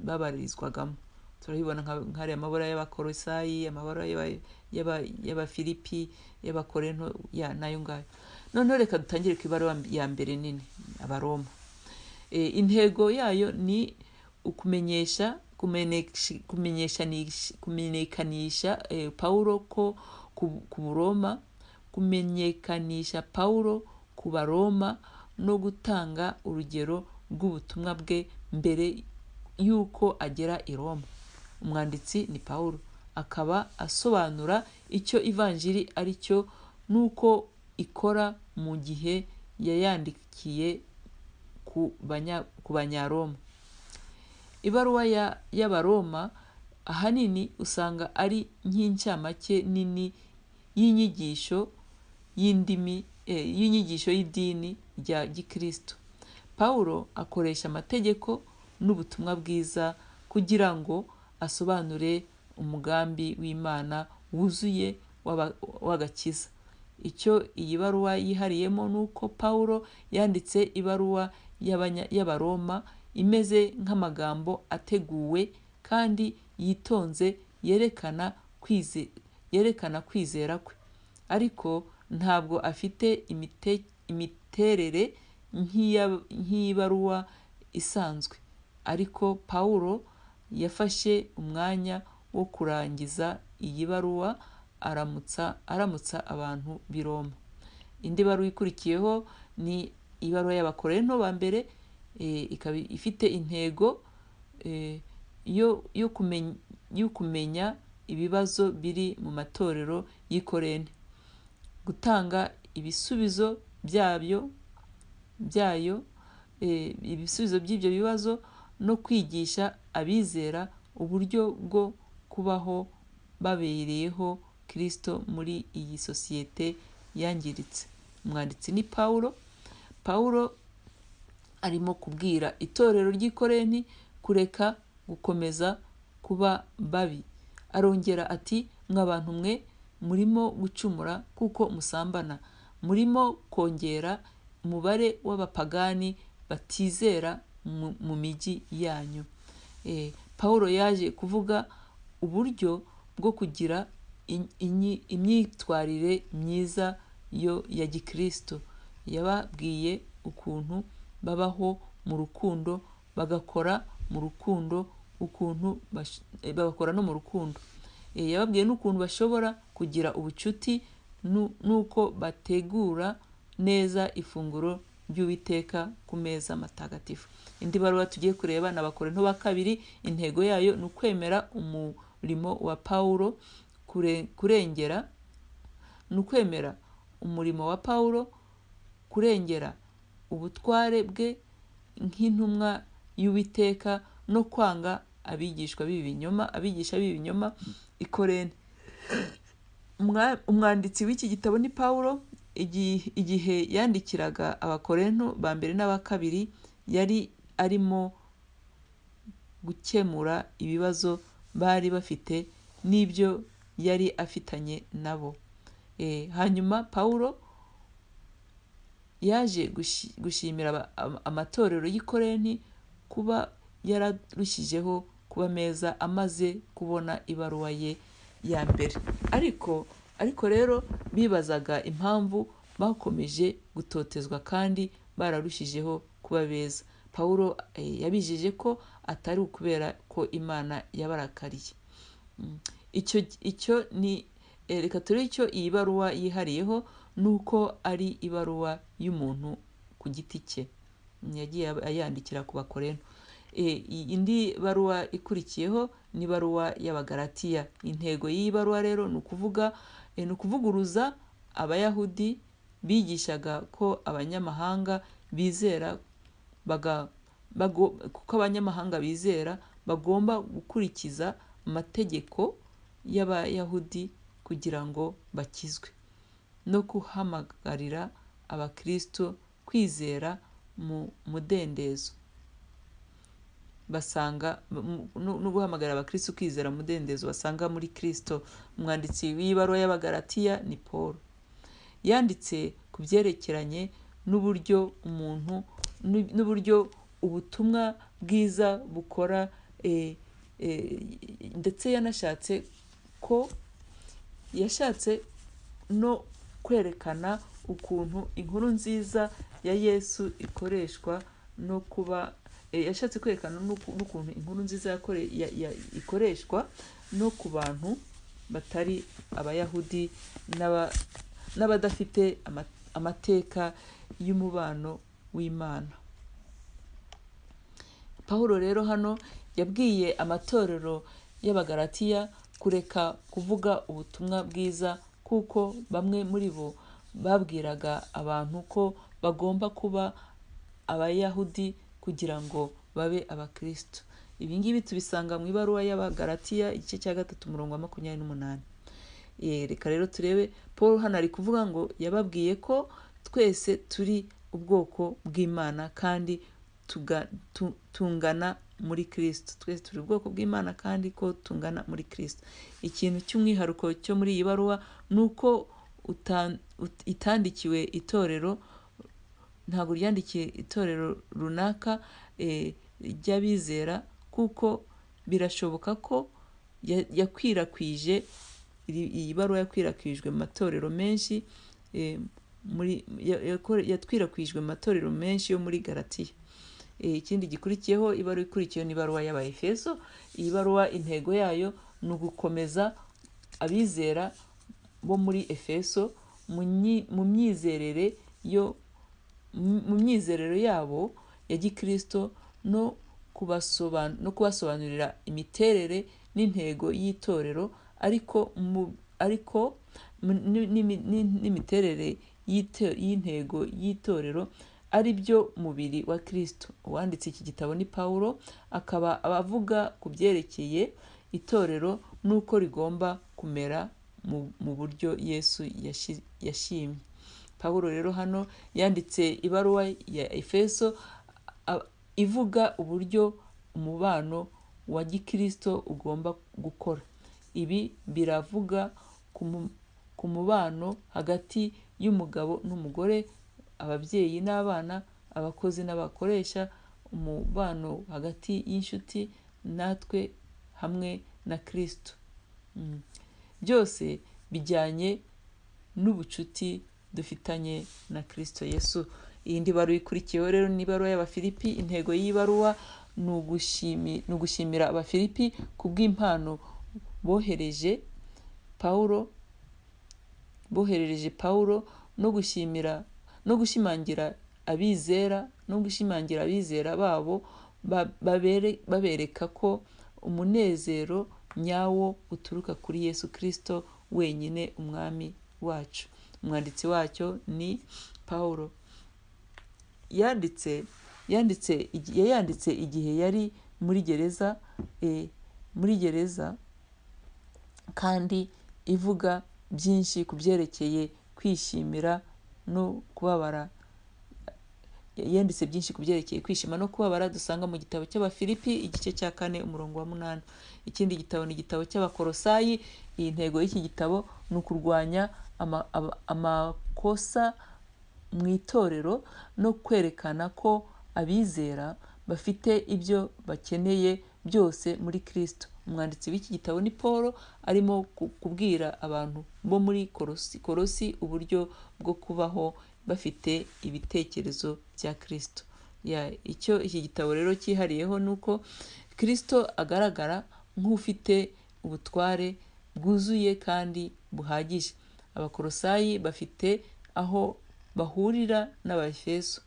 babarizwagamo. Turabibona nk'ariya amabaruwa y'Abakorosayi, amabaruwa y'Abafilipi, y'Abakorento, ya n'ayo ngayo. Noneho reka dutangire ku ibaruwa ya mbere nini, Abaroma. Intego yayo ni ukumenyesha kumenyekanisha Pawulo ko ku Buroma, kumenyekanisha Pawulo ku Baroma no gutanga urugero rw'ubutumwa bwe mbere y'uko agera i Roma. Umwanditsi ni Pawulo, akaba asobanura icyo ivanjiri ari cyo n'uko ikora mu gihe yayandikiye ku Banyaroma. Ibaruwa y'Abaroma ahanini usanga ari nk'incamake nini y'inyigisho y'indimi, y'inyigisho y'idini rya gikristo. Pawulo akoresha amategeko n'ubutumwa bwiza kugira ngo asobanure umugambi w'Imana wuzuye w'agakiza. Icyo iyi baruwa yihariyemo ni uko Pawulo yanditse ibaruwa y'Abaroma imeze nk'amagambo ateguwe kandi yitonze yerekana kwizera kwe, ariko ntabwo afite imiterere nk'ibaruwa isanzwe. Ariko Pawulo yafashe umwanya wo kurangiza iyi baruwa aramutsa abantu b'i Roma. Indi baruwa ikurikiyeho ni ibaruwa y'Abakorento ba mbere, ikaba ifite intego yo kumenya ibibazo biri mu matorero y'i Korente, gutanga ibisubizo byayo, ibisubizo by'ibyo bibazo no kwigisha abizera uburyo bwo kubaho babereyeho Kristo muri iyi sosiyete yangiritse. Umwanditsi ni Pawulo. Pawulo arimo kubwira itorero ry'i Korenti kureka gukomeza kuba babi. Arongera ati: "Mwa bantu mwe, murimo gucumura kuko musambana, murimo kongera umubare w'abapagani batizera mu mijyi yanyu." Pawulo yaje kuvuga uburyo bwo kugira imyitwarire myiza yo ya gikristo. Yababwiye ukuntu babaho mu rukundo, bagakora mu rukundo, ukuntu bagakora no mu rukundo. Yababwiye n'ukuntu bashobora kugira ubucuti n'uko bategura neza ifunguro ry'Uwiteka ku meza matagatifu. Indi baruwa tugiye kureba ni Abakorinto ba kabiri. Intego yayo ni ukwemera umurimo wa Pawulo kurengera, ni ukwemera umurimo wa Pawulo, kurengera ubutware bwe nk'intumwa y'Uwiteka no kwanga abigishwa b'ibinyoma, abigisha b'ibinyoma i Korenti. Umwanditsi w'iki gitabo ni Pawulo. Igihe yandikiraga Abakorinto ba mbere n'aba kabiri, yari arimo gukemura ibibazo bari bafite n'ibyo yari afitanye nabo. Hanyuma Pawulo yaje gushimira amatorero y'i Korenti kuba yararushijeho kuba meza amaze kubona ibaruwa ye ya mbere. Ariko rero bibazaga impamvu bakomeje gutotezwa kandi bararushijeho kuba beza. Pawulo yabijeje ko atari ukubera ko Imana yabarakariye. Icyo ni reka turebe icyo iyi baruwa yihariyeho, ni uko ari ibaruwa y'umuntu ku giti cye, yagiye ayandikira ku Bakorinto. Indi baruwa ikurikiyeho ni ibaruwa y'Abagalatiya. Intego y'iyi baruwa rero ni ukuvuga ni ukuvuguruza Abayahudi bigishaga ko abanyamahanga bizera kuko abanyamahanga bizera bagomba gukurikiza amategeko y'Abayahudi kugira ngo bakizwe, no guhamagarira Abakristo kwizera mu mudendezo basanga no guhamagarira Abakristo kwizera mu mudendezo basanga muri Kristo. Umwanditsi w'ibaruwa y'Abagalatiya ni Paul. Yanditse ku byerekeranye n'uburyo umuntu n'uburyo ubutumwa bwiza bukora, ndetse yanashatse ko yashatse no kwerekana ukuntu inkuru nziza ya Yesu ikoreshwa no kuba yashatse kwerekana n'ukuntu inkuru nziza ikoreshwa no ku bantu batari Abayahudi n'abadafite amateka y'umubano w'Imana. Pawulo rero hano yabwiye amatorero y'Abagalatiya kureka kuvuga ubutumwa bwiza, kuko bamwe muri bo babwiraga abantu ko bagomba kuba Abayahudi kugira ngo babe Abakristo. Ibi ngibi tubisanga mu ibaruwa y'Abagalatiya igice cya 3 umurongo wa 28. Reka rero turebe Paul hano ari kuvuga ngo yababwiye ko twese turi ubwoko bw'Imana kandi tungana muri Kristo. Twese turi ubwoko bw'Imana kandi ko tungana muri Kristo. Ikintu cy'umwihariko cyo muri iyi baruwa ni uko itandikiwe itorero, ntabwo ryandikiye itorero runaka ry'abizera, kuko birashoboka ko yakwirakwije iyi baruwa yakwirakwijwe mu matorero menshi yatwirakwijwe mu matorero menshi yo muri Galatiya. Ikindi gikurikiyeho, ibaruwa ikurikiyeho ni ibaruwa y'Abaefeso. Iyi baruwa intego yayo ni ugukomeza abizera bo muri Efeso mu myizerere yabo ya Gikristo no kubasobanurira imiterere n'intego y'itorero, ariko n'imiterere y'intego y'itorero ari byo mubiri wa Kristo. Uwanditse iki gitabo ni Pawulo, akaba abavuga ku byerekeye itorero n'uko rigomba kumera mu buryo Yesu yashimye. Pawulo rero hano yanditse ibaruwa ya Efeso ivuga uburyo umubano wa Gikristo ugomba gukora. Ibi biravuga ku mubano hagati y'umugabo n'umugore, ababyeyi n'abana, abakozi n'abakoresha, umubano hagati y'inshuti natwe hamwe na Kristo. Byose bijyanye n'ubucuti dufitanye na Kristo Yesu. Iyindi baruwa ikurikiyeho rero ni ibaruwa y'Abafilipi. Intego y'ibaruwa ni ugushimira Abafilipi kubw'impano bohereje Pawulo no gushimira no gushimangira abizera babo babereka ko umunezero nyawo uturuka kuri Yesu Kristo wenyine umwami wacu. Umwanditsi wacyo ni Pawulo. Yanditse igihe yari muri gereza, kandi ivuga byinshi ku byerekeye kwishimira no kubabara. Yanditse byinshi ku byerekeye kwishima no kubabara dusanga mu gitabo cy'Abafilipi igice cya 4 umurongo wa 8. Ikindi gitabo ni igitabo cy'Abakolosayi. Iyi ntego y'iki gitabo ni ukurwanya amakosa mu itorero no kwerekana ko abizera bafite ibyo bakeneye byose muri Kristo. Umwanditsi w'iki gitabo ni Paul, arimo kubwira abantu bo muri Kolosi uburyo bwo kubaho bafite ibitekerezo bya Kristo. Icyo iki gitabo rero cyihariyeho ni uko Kristo agaragara nk'ufite ubutware bwuzuye kandi buhagije. Abakolosayi bafite aho bahurira n'Abaefeso.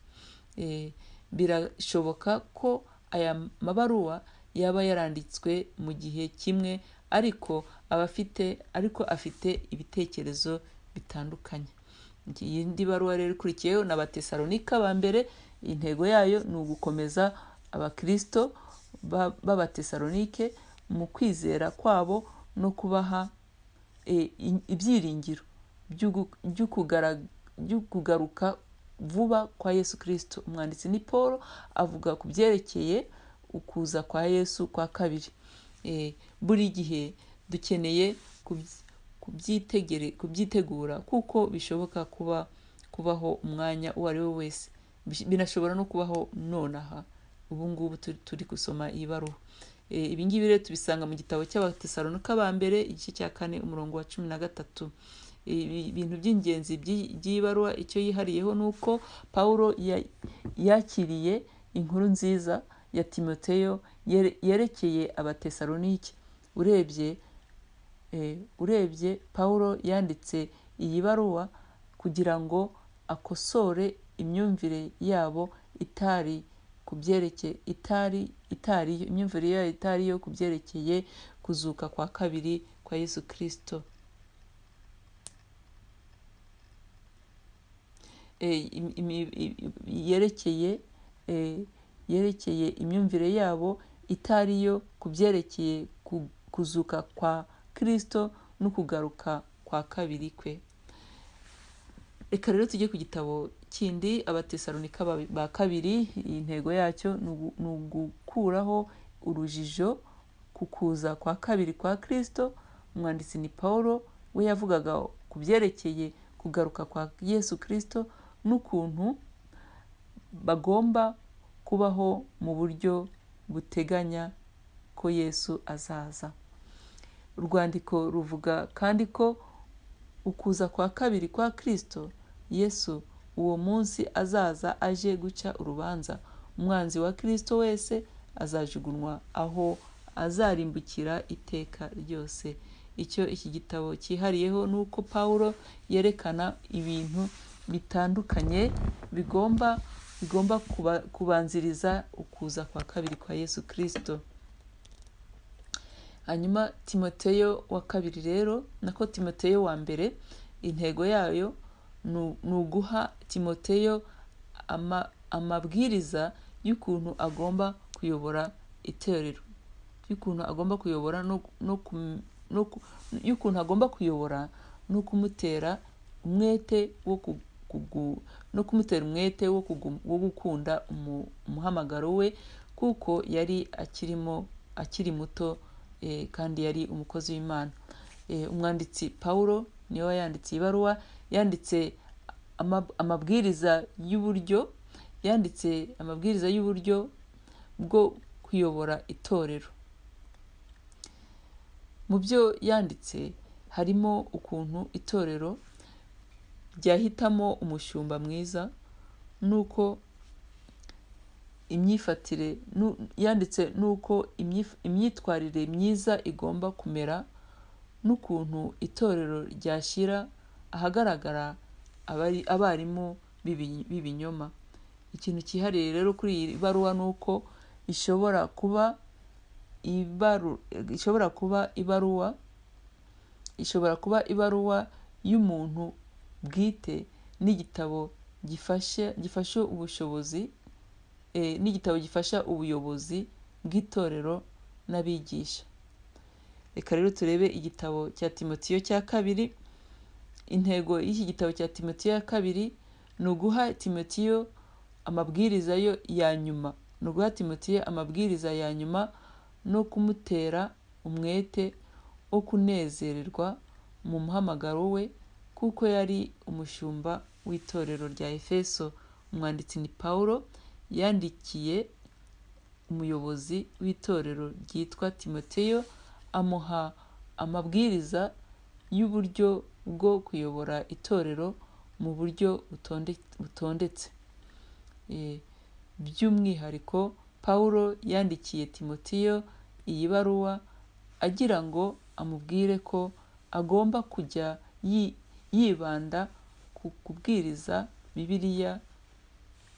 Birashoboka ko aya mabaruwa yaba yaranditswe mu gihe kimwe, ariko afite ibitekerezo bitandukanye. Iyindi baruwa rero ikurikiyeho ni Abatesalonika ba mbere. Intego yayo ni ugukomeza abakristo b'Abatesalonike mu kwizera kwabo no kubaha ibyiringiro by'ukugaruka vuba kwa Yesu Kristo. Umwanditsi ni Paul, avuga ku byerekeye ukuza kwa Yesu kwa kabiri. Buri gihe dukeneye kubyitegura kuko bishoboka kubaho umwanya uwo ari we wese. Binashobora no kubaho nonaha ubu ngubu turi gusoma iyi baruwa. Ibi ngibi rero tubisanga mu gitabo cy'Abatesalonika ba mbere igice cya 4 umurongo wa 13. Ibintu by'ingenzi by'ibaruwa icyo yihariyeho ni uko Paulo yakiriye inkuru nziza ya Timoteyo yerekeye Abatesalonike. Urebye Paulo yanditse iyi baruwa kugira ngo akosore imyumvire yabo itari imyumvire yabo itari yo kubyerekeye kuzuka kwa kabiri kwa Yesu Kristo. Yerekeye imyumvire yabo itari yo kubyerekeye kuzuka kwa Kristo no kugaruka kwa kabiri kwe. Reka rero tujye ku gitabo kindi, Abatesalonika ba kabiri. Intego yacyo ni ugukuraho urujijo ku kuza kwa kabiri kwa Kristo. Umwanditsi ni Paulo, we yavugaga ku byerekeye kugaruka kwa Yesu Kristo n'ukuntu bagomba kubaho mu buryo buteganya ko Yesu azaza. Urwandiko ruvuga kandi ko ukuza kwa kabiri kwa Kristo Yesu uwo munsi azaza aje guca urubanza. Umwanzi wa Kristo wese azajugunywa aho azarimbukira iteka ryose. Icyo iki gitabo cyihariyeho ni uko Paulo yerekana ibintu bitandukanye bigomba kubanziriza ukuza kwa kabiri kwa Yesu Kristo. Hanyuma Timoteyo wa kabiri rero, nako Timoteyo wa mbere, intego yayo ni uguha Timoteyo amabwiriza y'ukuntu agomba kuyobora itorero, y'ukuntu agomba kuyobora y'ukuntu agomba kuyobora no kumutera umwete wo gukunda umuhamagaro we, kuko yari akiri muto kandi yari umukozi w'Imana. Umwanditsi Paulo niwe yanditse ibaruwa, yanditse amabwiriza y'uburyo bwo kuyobora itorero. Mu byo yanditse harimo ukuntu itorero ryahitamo umushumba mwiza, nuko imyifatire yanditse nuko imyitwarire myiza igomba kumera, n'ukuntu itorero ryashyira ahagaragara abarimu b'ibinyoma. Ikintu cyihariye rero kuri iyi baruwa ni uko ishobora kuba ibaruwa y'umuntu bwite n'igitabo gifasha ubushobozi n'igitabo gifasha ubuyobozi bw'itorero n'abigisha. Reka rero turebe igitabo cya Timoteyo cya kabiri. Intego y'iki gitabo cya Timoteyo ya kabiri Ni uguha Timoteyo amabwiriza yo ya nyuma, ni uguha Timoteyo amabwiriza ya nyuma no kumutera umwete wo kunezererwa mu muhamagaro we, kuko yari umushumba w'itorero rya Efeso. Umwanditsi ni Pawulo, yandikiye umuyobozi w'itorero ryitwa Timoteyo, amuha amabwiriza y'uburyo bwo kuyobora itorero mu buryo butondetse. By'umwihariko Pawulo yandikiye Timoteyo iyi baruwa agira ngo amubwire ko agomba kujya yibanda ku kubwiriza Bibiliya,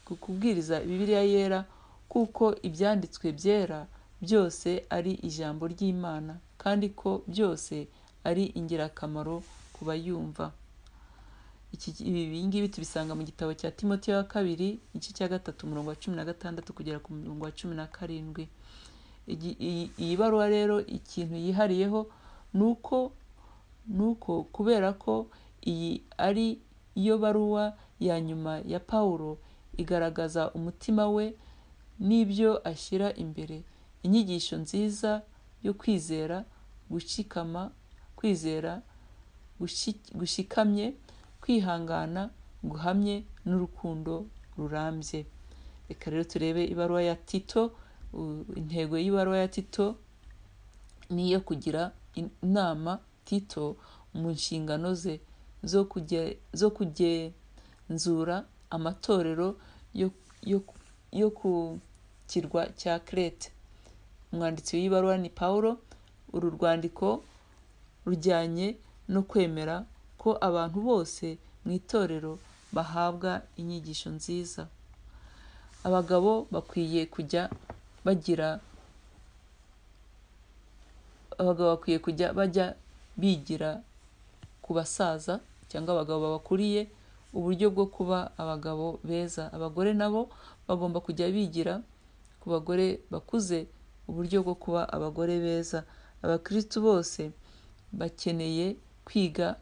ku kubwiriza Bibiliya yera, kuko ibyanditswe byera byose ari ijambo ry'Imana, kandi ko byose ari ingirakamaro ku bayumva. Ibi ngibi tubisanga mu gitabo cya Timoteyo wa kabiri, igice cya 3, umurongo wa 16 kugera ku murongo wa 17. Iyi baruwa rero ikintu yihariyeho nuko kubera ko iyi ari yo baruwa ya nyuma ya Pawulo, igaragaza umutima we n'ibyo ashyira imbere, inyigisho nziza yo kwizera gushikama, kwizera gushikamye, kwihangana guhamye n'urukundo rurambye. Reka rero turebe ibaruwa ya Tito. Intego y'ibaruwa ya Tito ni iyo kugira inama Tito mu nshingano ze zo kugenzura amatorero yo ku kirwa cya Krete. Umwanditsi w'ibaruwa ni Pawulo. Uru rwandiko rujyanye no kwemera ko abantu bose mu itorero bahabwa inyigisho nziza. Abagabo bakwiye kujya bagira abagabo bakwiye kujya bajya bigira ku basaza cyangwa abagabo babakuriye uburyo bwo kuba abagabo beza. Abagore nabo bagomba kujya bigira ku bagore bakuze uburyo bwo kuba abagore beza. Abakristu bose bakeneye kwiga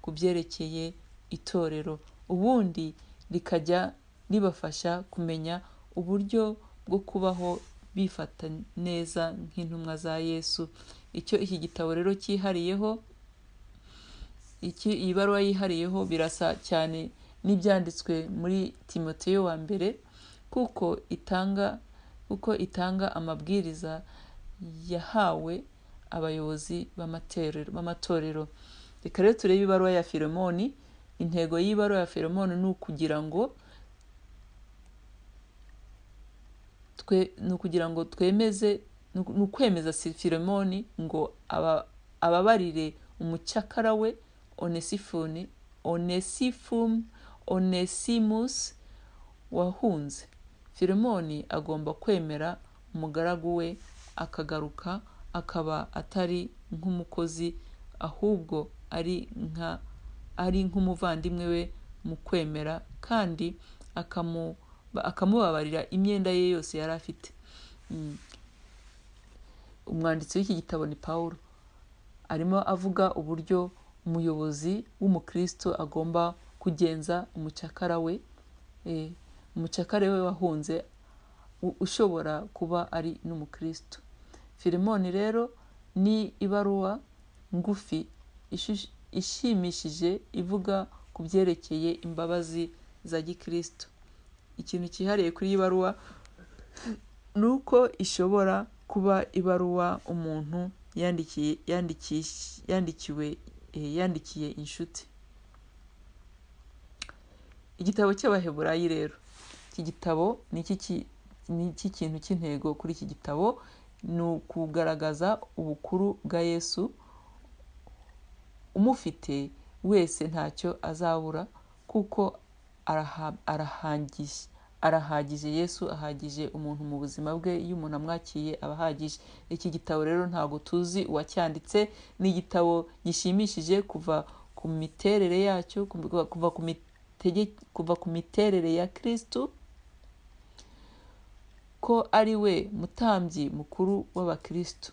ku byerekeye itorero, ubundi rikajya ribafasha kumenya uburyo bwo kubaho bifata neza nk'intumwa za Yesu. Icyo iki gitabo rero cyihariyeho, iyi baruwa yihariyeho, birasa cyane n'ibyanditswe muri Timoteyo wa mbere, kuko itanga amabwiriza yahawe abayobozi b'amatorero. Reka rero turebe ibaruwa ya Filemoni. Intego y'ibaruwa ya Filemoni ni ukugira ngo twemeze, ni ukwemeza Filemoni ngo ababarire umucyakara we Onesimus wahunze. Filemoni agomba kwemera umugaragu we akagaruka, akaba atari nk'umukozi ahubwo ari nk'umuvandimwe we mu kwemera, kandi akamubabarira imyenda ye yose yari afite. Umwanditsi w'iki gitabo ni Pawulo. Arimo avuga uburyo umuyobozi w'umukristo agomba kugenza umucakara we, umucakara we wahunze ushobora kuba ari n'umukristo. Filemoni rero ni ibaruwa ngufi ishimishije ivuga ku byerekeye imbabazi za gikristo. Ikintu cyihariye kuri iyi baruwa ni uko ishobora kuba ibaruwa umuntu yandikiye inshuti. Igitabo cy'Abaheburayi rero, iki gitabo ni iki kintu cy'intego kuri iki gitabo ni ukugaragaza ubukuru bwa Yesu. Umufite wese ntacyo azabura, kuko arahagije. Yesu ahagije umuntu mu buzima bwe, iyo umuntu amwakiye aba ahagije. Iki gitabo rero ntabwo tuzi uwacyanditse, ni igitabo gishimishije kuva ku miterere yacyo, kuva ku miterere ya Kristo, ko ari we mutambyi mukuru w'abakristo.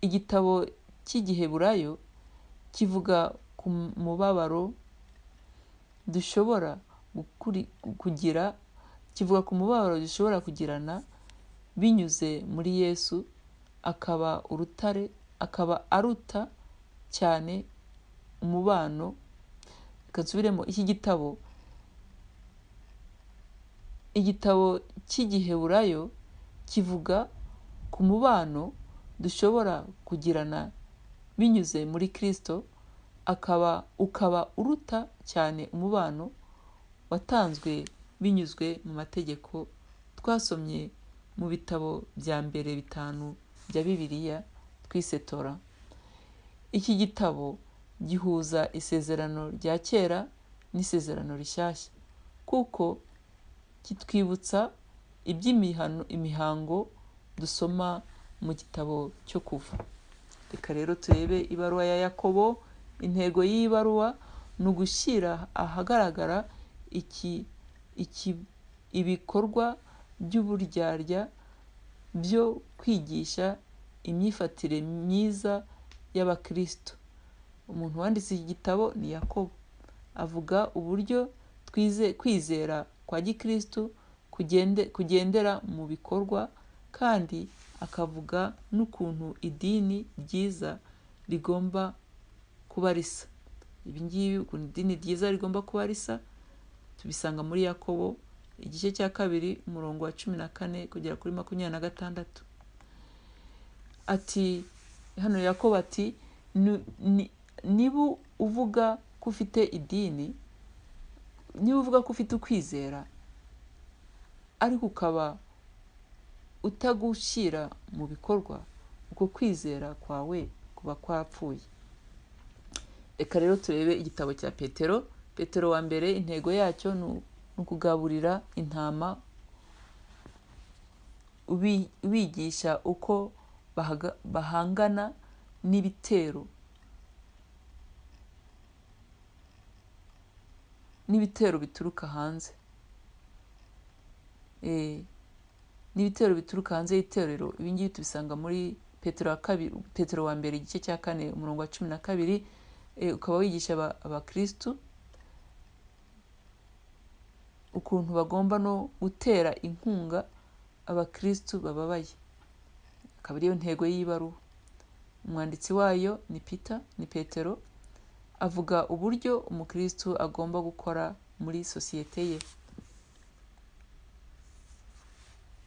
Igitabo cy'Igiheburayo kivuga ku mubabaro dushobora kugira, kivuga ku mubabaro dushobora kugirana binyuze muri Yesu, akaba urutare, akaba aruta cyane umubano. Reka nsubiremo iki gitabo. Igitabo cy'Igiheburayo kivuga ku mubano dushobora kugirana binyuze muri Kristo, akaba ukaba uruta cyane umubano watanzwe binyuzwe mu mategeko twasomye mu bitabo bya mbere 5 bya Bibiliya twise Tora. Iki gitabo gihuza isezerano rya kera n'isezerano rishyashya, kuko kitwibutsa iby'imihango dusoma mu gitabo cyo Kuva. Reka rero turebe ibaruwa ya Yakobo. Intego y'iyi baruwa ni ugushyira ahagaragara ibikorwa by'uburyarya byo kwigisha imyifatire myiza y'Abakristo. Umuntu wanditse iki gitabo ni Yakobo. Avuga uburyo kwizera kwa Gikristo kugendera mu bikorwa, kandi akavuga n'ukuntu idini ryiza rigomba kuba risa. Ibi ngibi, ukuntu idini ryiza rigomba kuba risa, tubisanga muri Yakobo igice cya 2 umurongo wa 14 kugera kuri 26. Ati hano Yakobo ati niba uvuga ko ufite idini, niba uvuga ko ufite ukwizera, ariko ukaba utagushyira mu bikorwa, uko kwizera kwawe kuba kwapfuye. Reka rero turebe igitabo cya Petero. Petero wa mbere, intego yacyo ni ukugaburira intama, ubigisha uko bahangana n'ibitero bituruka hanze. N'ibitero bituruka hanze y'itorero. Ibi ngibi tubisanga muri Petero wa kabiri, Petero wa mbere igice cya 4 umurongo wa 12. Ukaba wigisha abakristu ukuntu bagomba no gutera inkunga abakristu bababaye. Akaba ariyo ntego y'ibaruwa. Umwanditsi wayo ni Peter, ni Petero. Avuga uburyo umukristu agomba gukora muri sosiyete ye.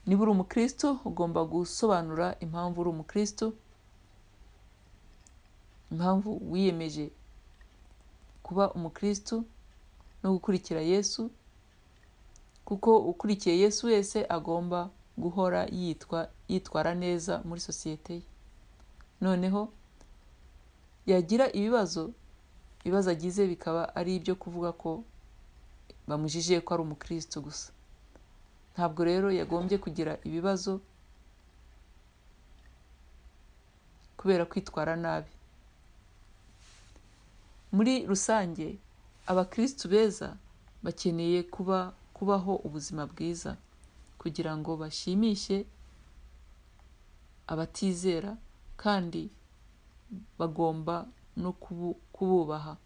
Niba uri umukristu, ugomba gusobanura impamvu uri umukristu, impamvu wiyemeje kuba umukristu no gukurikira Yesu, kuko ukurikiye Yesu wese agomba guhora yitwara neza muri sosiyete ye. Noneho yagira ibibazo, ibibazo agize bikaba ari ibyo kuvuga ko bamujije ko ari umukristo gusa. Ntabwo rero yagombye kugira ibibazo kubera kwitwara nabi. Muri rusange, abakristu beza bakeneye kubaho ubuzima bwiza kugira ngo bashimishe abatizera, kandi bagomba no kububaha,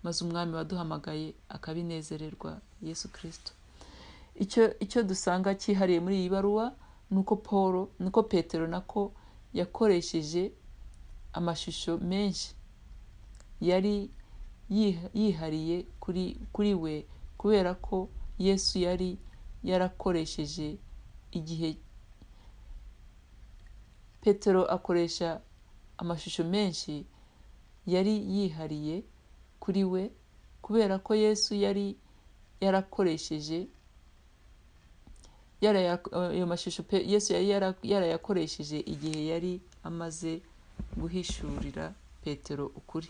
maze umwami waduhamagaye akabinezererwa, Yesu Kristo. Icyo dusanga cyihariye muri iyi baruwa nuko Paul, nuko Petero nako yakoresheje amashusho menshi yari yihariye kuri we, kubera ko Yesu yari yarakoresheje igihe. Petero akoresha amashusho menshi yari yihariye kuri we, kubera ko Yesu yari yarakoresheje ayo mashusho. Yesu yari yarayakoresheje igihe yari amaze guhishurira Petero ukuri.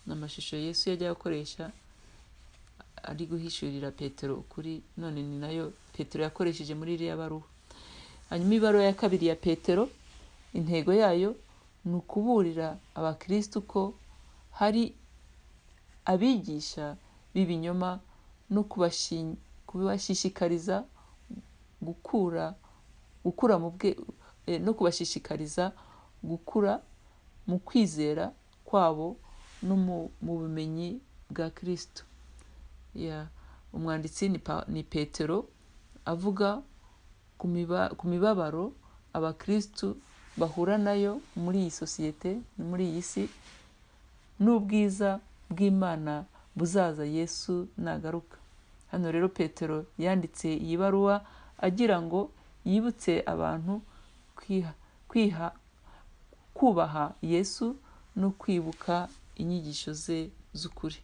N'amashusho Yesu yajya akoresha ari guhishurira Petero ukuri, none ni nayo Petero yakoresheje muri iriya baruwa. Hanyuma ibaruwa ya 2 ya Petero, intego yayo ni ukuburira abakristu ko hari abigisha b'ibinyoma no kubashishikariza gukura mu no kubashishikariza gukura mu kwizera kwabo no mu bumenyi bwa Kristo. Umwanditsi ni Petero, avuga ku mibabaro abakristu bahura nayo muri iyi sosiyete, muri iyi si, n'ubwiza bw'Imana buzaza Yesu nagaruka. Hano rero Petero yanditse iyi baruwa agira ngo yibutse abantu kubaha Yesu no kwibuka inyigisho ze z'ukuri.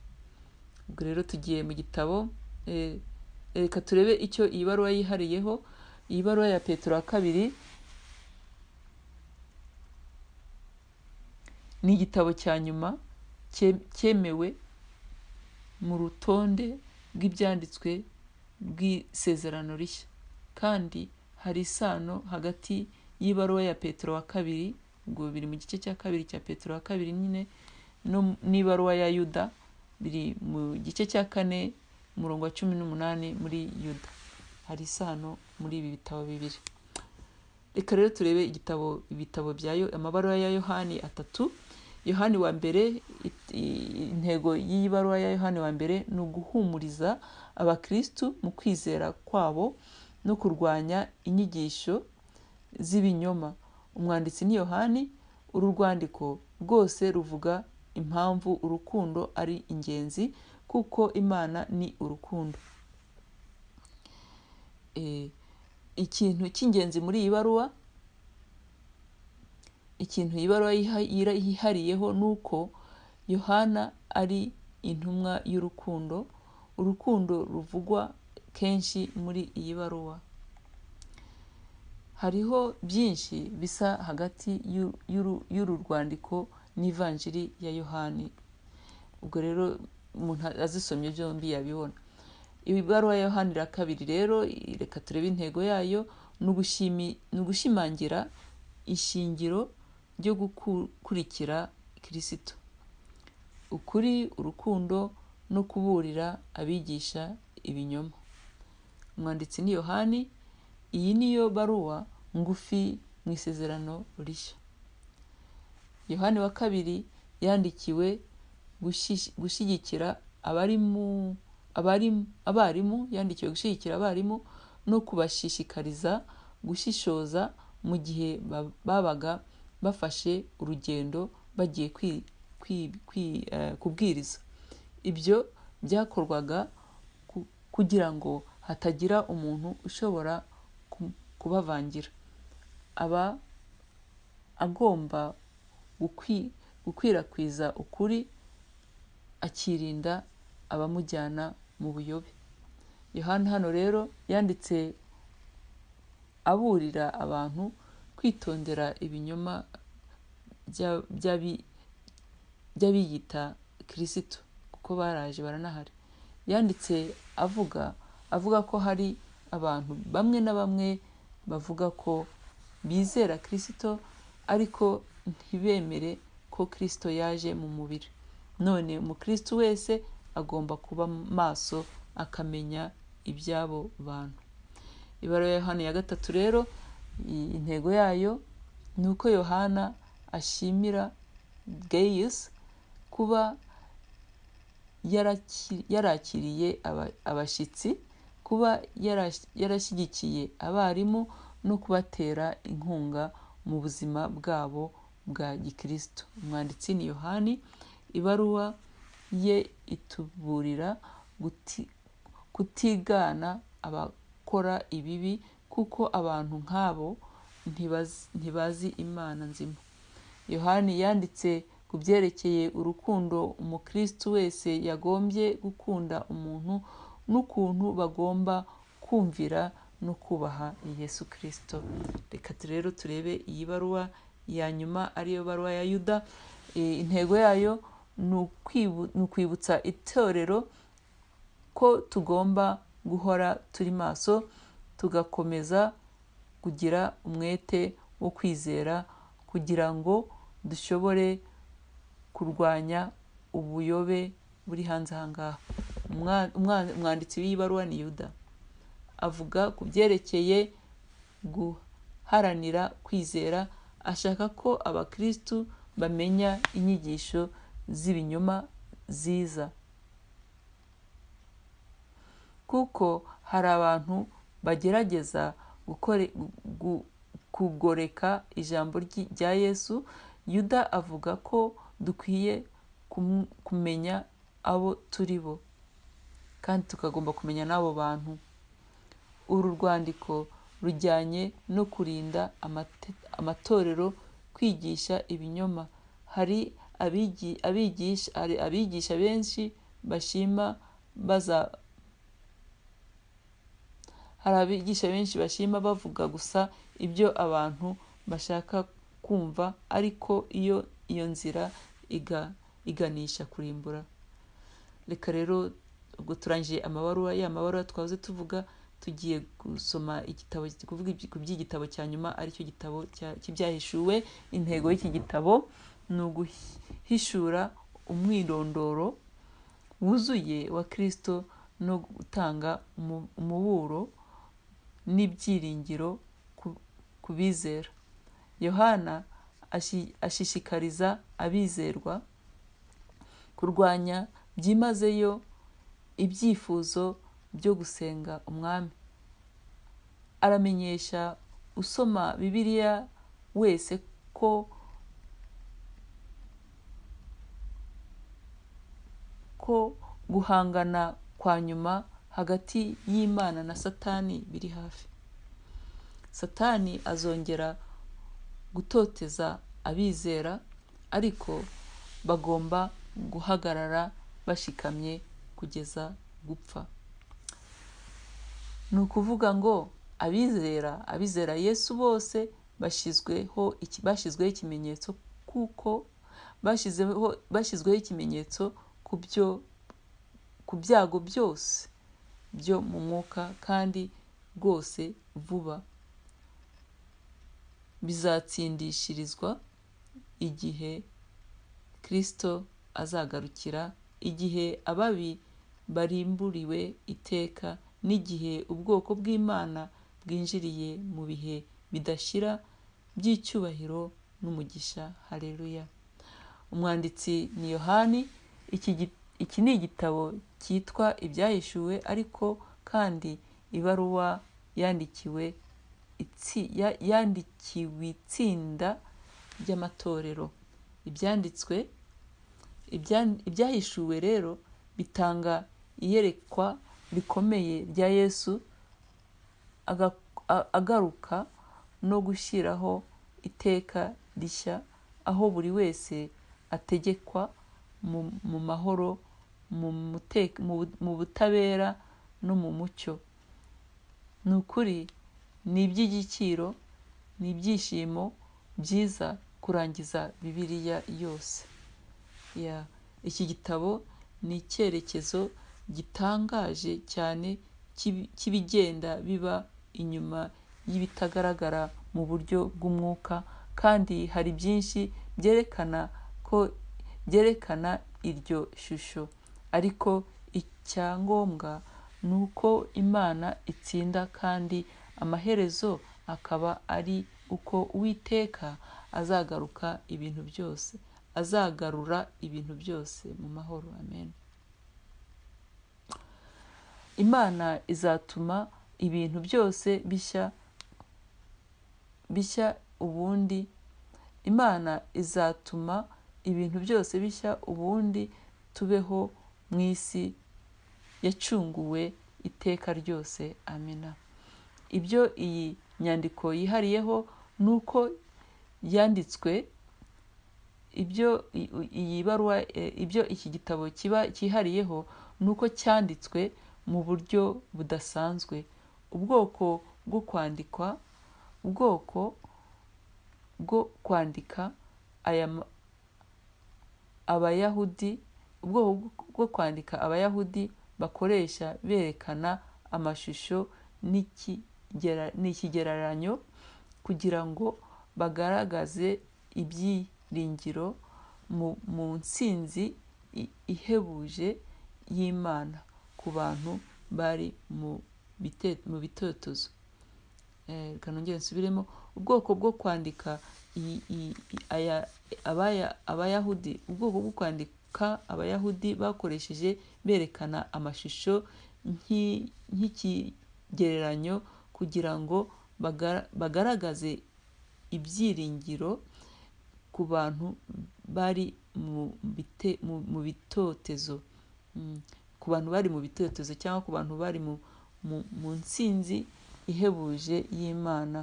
Ubwo rero tugiye mu gitabo, reka turebe icyo iyi baruwa yihariyeho. Iyi baruwa ya Petero wa kabiri ni igitabo cya nyuma cyemewe mu rutonde rw'ibyanditswe bw'isezerano rishya, kandi hari isano hagati y'ibaruwa ya Petero wa kabiri, ubwo biri mu gice cya kabiri cya Petero wa kabiri nyine, n'ibaruwa ya Yuda biri mu gice cya 4 umurongo wa 18 muri Yuda. Hari isano muri ibi bitabo bibiri. Reka rero turebe ibitabo byayo, amabaruwa ya Yohani 3. Yohani wa mbere, intego y'iyi baruwa ya Yohani wa mbere ni uguhumuriza abakristu mu kwizera kwabo no kurwanya inyigisho z'ibinyoma. Umwanditsi ni Yohani. Uru rwandiko rwose ruvuga impamvu urukundo ari ingenzi, kuko Imana ni urukundo. Ikintu cy'ingenzi muri iyi baruwa, ikintu iyi baruwa yihariyeho ni uko Yohana ari intumwa y'urukundo. Urukundo ruvugwa kenshi muri iyi baruwa. Hariho byinshi bisa hagati y'uru rwandiko n'ivanjiri ya Yohani. Ubwo rero umuntu azisomye byombi yabibona. Iyi baruwa ya Yohani ya kabiri rero, reka turebe intego yayo, ni ugushimangira ishingiro ryo gukurikira Kristo, ukuri, urukundo no kuburira abigisha ibinyoma. Umwanditsi ni Yohani. Iyi niyo baruwa ngufi mu isezerano rishya. Yohani wa kabiri yandikiwe gushyigikira abarimu, yandikiwe gushyigikira abarimu no kubashishikariza gushishoza mu gihe babaga bafashe urugendo bagiye kubwiriza. Ibyo byakorwaga kugira ngo hatagira umuntu ushobora kubavangira. Aba agomba gukwirakwiza ukuri, akirinda abamujyana mu buyobe. Yohana hano rero yanditse aburira abantu kwitondera ibinyoma by'abiyita Kristo, kuko baraje baranahari. Yanditse avuga ko hari abantu bamwe na bamwe bavuga ko bizera Kristo ariko ntibemere ko Kristo yaje mu mubiri. None umukristo wese agomba kuba maso akamenya iby'abo bantu. Ibaruwa ya Yohana ya gatatu rero, intego yayo ni uko Yohana ashimira Gaius kuba yarakiriye abashyitsi, kuba yarashyigikiye abarimu no kubatera inkunga mu buzima bwabo bwa gikristo. Umwanditsi ni Yohani. Ibaruwa ye ituburira kutigana abakora ibibi, kuko abantu nk'abo ntibazi Imana nzima. Yohani yanditse ku byerekeye urukundo umukristo wese yagombye gukunda umuntu n'ukuntu bagomba kumvira no kubaha Yesu Kristo. Reka rero turebe iyi baruwa ya nyuma, ariyo baruwa ya Yuda. Intego yayo ni ukwibutsa itorero ko tugomba guhora turi maso, tugakomeza kugira umwete wo kwizera kugira ngo dushobore kurwanya ubuyobe buri hanze aha ngaha. Umwanditsi w'iyi baruwa ni Yuda. Avuga ku byerekeye guharanira kwizera, ashaka ko abakristu bamenya inyigisho z'ibinyoma ziza. Kuko hari abantu bagerageza kugoreka ijambo rya Yesu, Yuda avuga ko dukwiye kumenya abo turi bo, kandi tukagomba kumenya n'abo bantu. Uru rwandiko rujyanye no kurinda amatorero kwigisha ibinyoma. Hari abigisha benshi bashima hari abigisha benshi bashima bavuga gusa ibyo abantu bashaka kumva, ariko iyo nzira iganisha kurimbura. Reka rero ubwo turangije amabaruwa, ya mabaruwa twahoze tuvuga, tugiye gusoma igitabo, kuvuga ku by'igitabo cya nyuma, aricyo gitabo cy'ibyahishuwe. Intego y'iki gitabo ni uguhishura umwirondoro wuzuye wa Kristo no gutanga umuburo n'ibyiringiro ku bizera. Yohana ashishikariza abizerwa kurwanya byimazeyo ibyifuzo byo gusenga umwami. Aramenyesha usoma Bibiliya wese ko guhangana kwa nyuma hagati y'Imana na Satani biri hafi. Satani azongera gutoteza abizera, ariko bagomba guhagarara bashikamye kugeza gupfa. Ni ukuvuga ngo abizera Yesu bose bashyizweho ikimenyetso, kuko bashyizweho ikimenyetso ku byago byose byo mu mwuka, kandi rwose vuba bizatsindishirizwa igihe Kristo azagarukira, igihe ababi barimburiwe iteka, n'igihe ubwoko bw'Imana bwinjiriye mu bihe bidashira by'icyubahiro n'umugisha. Haleluya. Umwanditsi ni Yohani. Iki ni igitabo cyitwa Ibyahishuwe, ariko kandi ibaruwa yandikiwe itsinda ry'amatorero. Ibyanditswe ibyahishuwe rero bitanga iyerekwa rikomeye rya Yesu agaruka no gushyiraho iteka rishya, aho buri wese ategekwa mu mahoro, mu butabera no mu mucyo. Ni ukuri ni iby'igiciro, ni ibyishimo byiza kurangiza Bibiliya yose. Iki gitabo ni icyerekezo gitangaje cyane cy'ibigenda biba inyuma y'ibitagaragara mu buryo bw'umwuka, kandi hari byinshi byerekana iryo shusho. Ariko icyangombwa ni uko Imana itsinda, kandi amaherezo akaba ari uko Uwiteka azagaruka ibintu byose, azagarura ibintu byose mu mahoro. Amen. Imana izatuma ibintu byose bishya ubundi. Imana izatuma ibintu byose bishya ubundi, tubeho mu isi yacunguwe iteka ryose. Amina. Ibyo iyi nyandiko yihariyeho nuko yanditswe, ibyo iyi baruwa, ibyo iki gitabo kiba cyihariyeho nuko cyanditswe mu buryo budasanzwe. Ubwoko bwo kwandikwa, ubwoko bwo kwandika aya Abayahudi, ubwoko bwo kwandika Abayahudi bakoresha berekana amashusho n'ikigereranyo kugira ngo bagaragaze ibyiringiro mu ntsinzi ihebuje y'Imana ku bantu bari mu bitotozo. Reka nongere nsubiremo. Ubwoko bwo kwandika Abayahudi, ubwoko bwo kwandika Abayahudi bakoresheje berekana amashusho nk'ikigereranyo kugira ngo bagaragaze ibyiringiro ku bantu bari mu bitotezo, ku bantu bari mu bitotezo cyangwa ku bantu bari mu ntsinzi ihebuje y'Imana.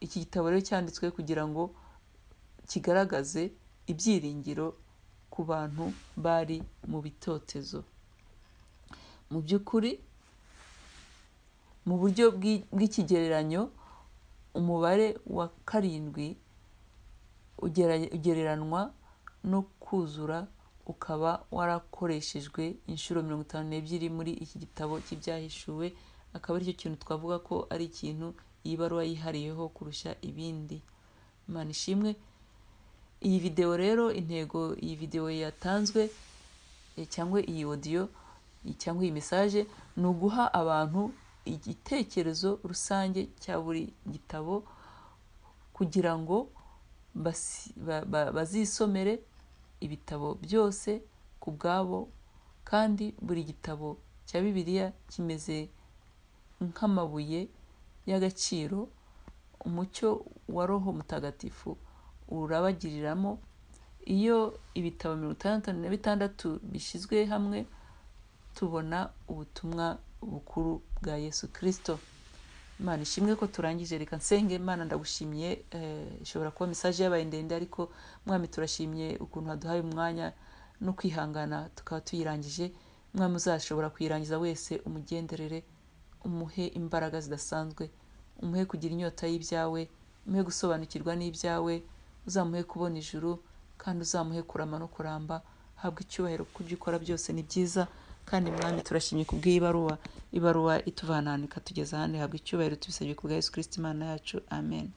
Iki gitabo rero cyanditswe kugira ngo kigaragaze ibyiringiro ku bantu bari mu bitotezo. Mu by'ukuri, mu buryo bw'ikigereranyo, umubare wa 7 ugereranwa no kuzura, ukaba warakoreshejwe inshuro 52 muri iki gitabo cy'Ibyahishuwe, akaba aricyo kintu twavuga ko ari ikintu iyi baruwa yihariyeho kurusha ibindi. Imana ishimwe. Iyi video rero, intego iyi video yatanzwe cyangwa iyi audio cyangwa iyi message, ni uguha abantu igitekerezo rusange cya buri gitabo kugira ngo bazisomere ibitabo byose ku bwabo, kandi buri gitabo cya Bibiliya kimeze nk'amabuye y'agaciro umucyo wa Roho Mutagatifu urabagiriramo. Iyo ibitabo 66 bishyizwe hamwe, tubona ubutumwa bukuru bwa Yesu Kristo. Imana ishimwe ko turangije. Reka nsenge. Imana ndagushimiye, ishobora kuba message yabaye ndende, ariko Mwami turashimye ukuntu waduhaye umwanya no kwihangana tukaba tuyirangije. Mwami uzashobora kuyirangiza wese umugenderere, umuhe imbaraga zidasanzwe, umuhe kugira inyota y'ibyawe, umuhe gusobanukirwa n'ibyawe, uzamuhe kubona ijuru, kandi uzamuhe kurama no kuramba. Habwa icyubahiro kuko ibyo ukora byose ni byiza. Kandi Mwami turashimye kubw'iyi baruwa, ibaruwa ituvana ahantu ikatugeza ahandi. Habwa icyubahiro tubisabye kubwa Yesu Kristo Imana yacu. Amen.